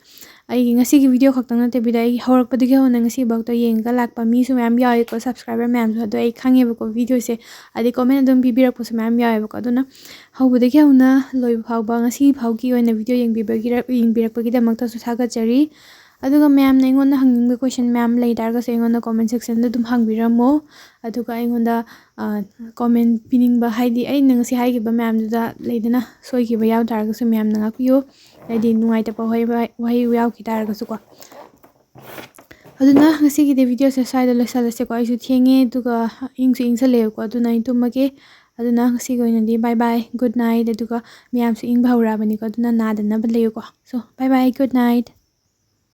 ꯑꯩꯒꯤ ꯉꯁꯤꯒꯤ ꯚꯤꯗꯤꯑꯣ ꯈꯛꯇꯪ ꯅꯠꯇꯕꯤꯗ, ꯑꯩꯒꯤ ꯍꯧꯔꯛꯄꯗꯒꯤ ꯍꯧꯅ ꯉꯁꯤꯐꯥꯎꯗ ꯌꯦꯡꯉꯒ ꯂꯥꯛꯄ ꯃꯤꯁꯨ ꯃꯌꯥꯝ ꯌꯥꯎꯋꯦꯀꯣ, ꯁꯕꯁꯀ꯭ꯔꯥꯏꯕꯔ ꯃꯌꯥꯝꯁꯨ꯫ ꯑꯗꯣ ꯑꯩ ꯈꯪꯉꯦꯕꯀꯣ, ꯚꯤꯗꯤꯑꯣꯁꯦ ꯑꯗꯩ ꯀꯣꯃꯦꯟ ꯑꯗꯨꯝ ꯄꯤꯕꯤꯔꯛꯄꯁꯨ ꯃꯌꯥꯝ ꯌꯥꯎꯋꯦꯕꯀꯣ꯫ ꯑꯗꯨꯅ ꯍꯧꯕꯗꯒꯤ ꯍꯧꯅ ꯂꯣꯏꯕ ꯐꯥꯎꯕ, ꯉꯁꯤ ꯐꯥꯎꯒꯤ ꯑꯣꯏꯅ ꯚꯤꯗꯤꯑꯣ ꯌꯦꯡꯕꯤꯕꯒꯤꯔ-, ꯌꯦꯡꯕꯤꯔꯛꯄꯒꯤꯗꯃꯛꯇꯁꯨ ꯊꯥꯒꯠꯆꯔꯤ꯫ ꯑꯗꯨꯒ ꯃꯌꯥꯝꯅ ꯑꯩꯉꯣꯟꯗ ꯍꯪꯅꯤꯡꯕ ꯀꯣꯏꯁꯟ ꯃꯌꯥꯝ ꯂꯩ ꯇꯥꯔꯒꯁꯨ ꯑꯩꯉꯣꯟꯗ ꯀꯣꯃꯦꯟ ꯁꯦꯛꯁꯟꯗ ꯑꯗꯨꯝ ꯍꯪꯕꯤꯔꯝꯃꯣ꯫ ꯑꯗꯨꯒ ꯑꯩꯉꯣꯟꯗ, ꯑ, ꯀꯣꯃꯦꯟ ꯄꯤꯅꯤꯡꯕ, ꯍꯥꯏꯗꯤ ꯑꯩꯅ ꯉꯁꯤ ꯍꯥꯏꯈꯤꯕ ꯃꯌꯥꯝꯗꯨꯗ ꯂꯩꯗꯅ ꯁꯣꯏꯈꯤꯕ ꯌꯥꯎ ꯇꯥꯔꯒꯁꯨ ꯃꯌꯥꯝꯅ ꯉꯥꯛꯄꯤꯌꯨ, ꯍꯥꯏꯗꯤ ꯅꯨꯡꯉꯥꯏꯇꯕ ꯋꯥꯍꯩ, ꯋꯥꯍꯩ ꯌꯥꯎꯈꯤ ꯇꯥꯔꯒꯁꯨꯀꯣ꯫ ꯑꯗꯨꯅ ꯉꯁꯤꯒꯤꯗꯤ ꯚꯤꯗꯤꯑꯣꯁꯦ ꯁ꯭ꯋꯥꯏꯗ ꯂꯣꯏꯁꯤꯜꯂꯁꯦꯀꯣ꯫ ꯑꯩꯁꯨ ꯊꯦꯡꯉꯦ, ꯑꯗꯨꯒ ꯏꯪꯁꯨ ꯏꯪꯁꯜꯂꯛꯑꯦꯕꯀꯣ, ꯑꯗꯨꯅ ꯑꯩ ꯇꯨꯝꯃꯒꯦ꯫ ꯑꯗꯨꯅ ꯉꯁꯤꯒꯤ ꯑꯣꯏꯅꯗꯤ bye bye, good night꯫ ꯑꯗꯨꯒ ꯃꯌꯥꯝꯁꯨ ꯏꯪꯕ ꯍꯧꯔꯛꯑꯕꯅꯤꯀꯣ, ꯑꯗꯨꯅ ꯅꯥꯗꯅꯕ ꯂꯩꯌꯨꯀꯣ꯫ So, bye bye, good night꯫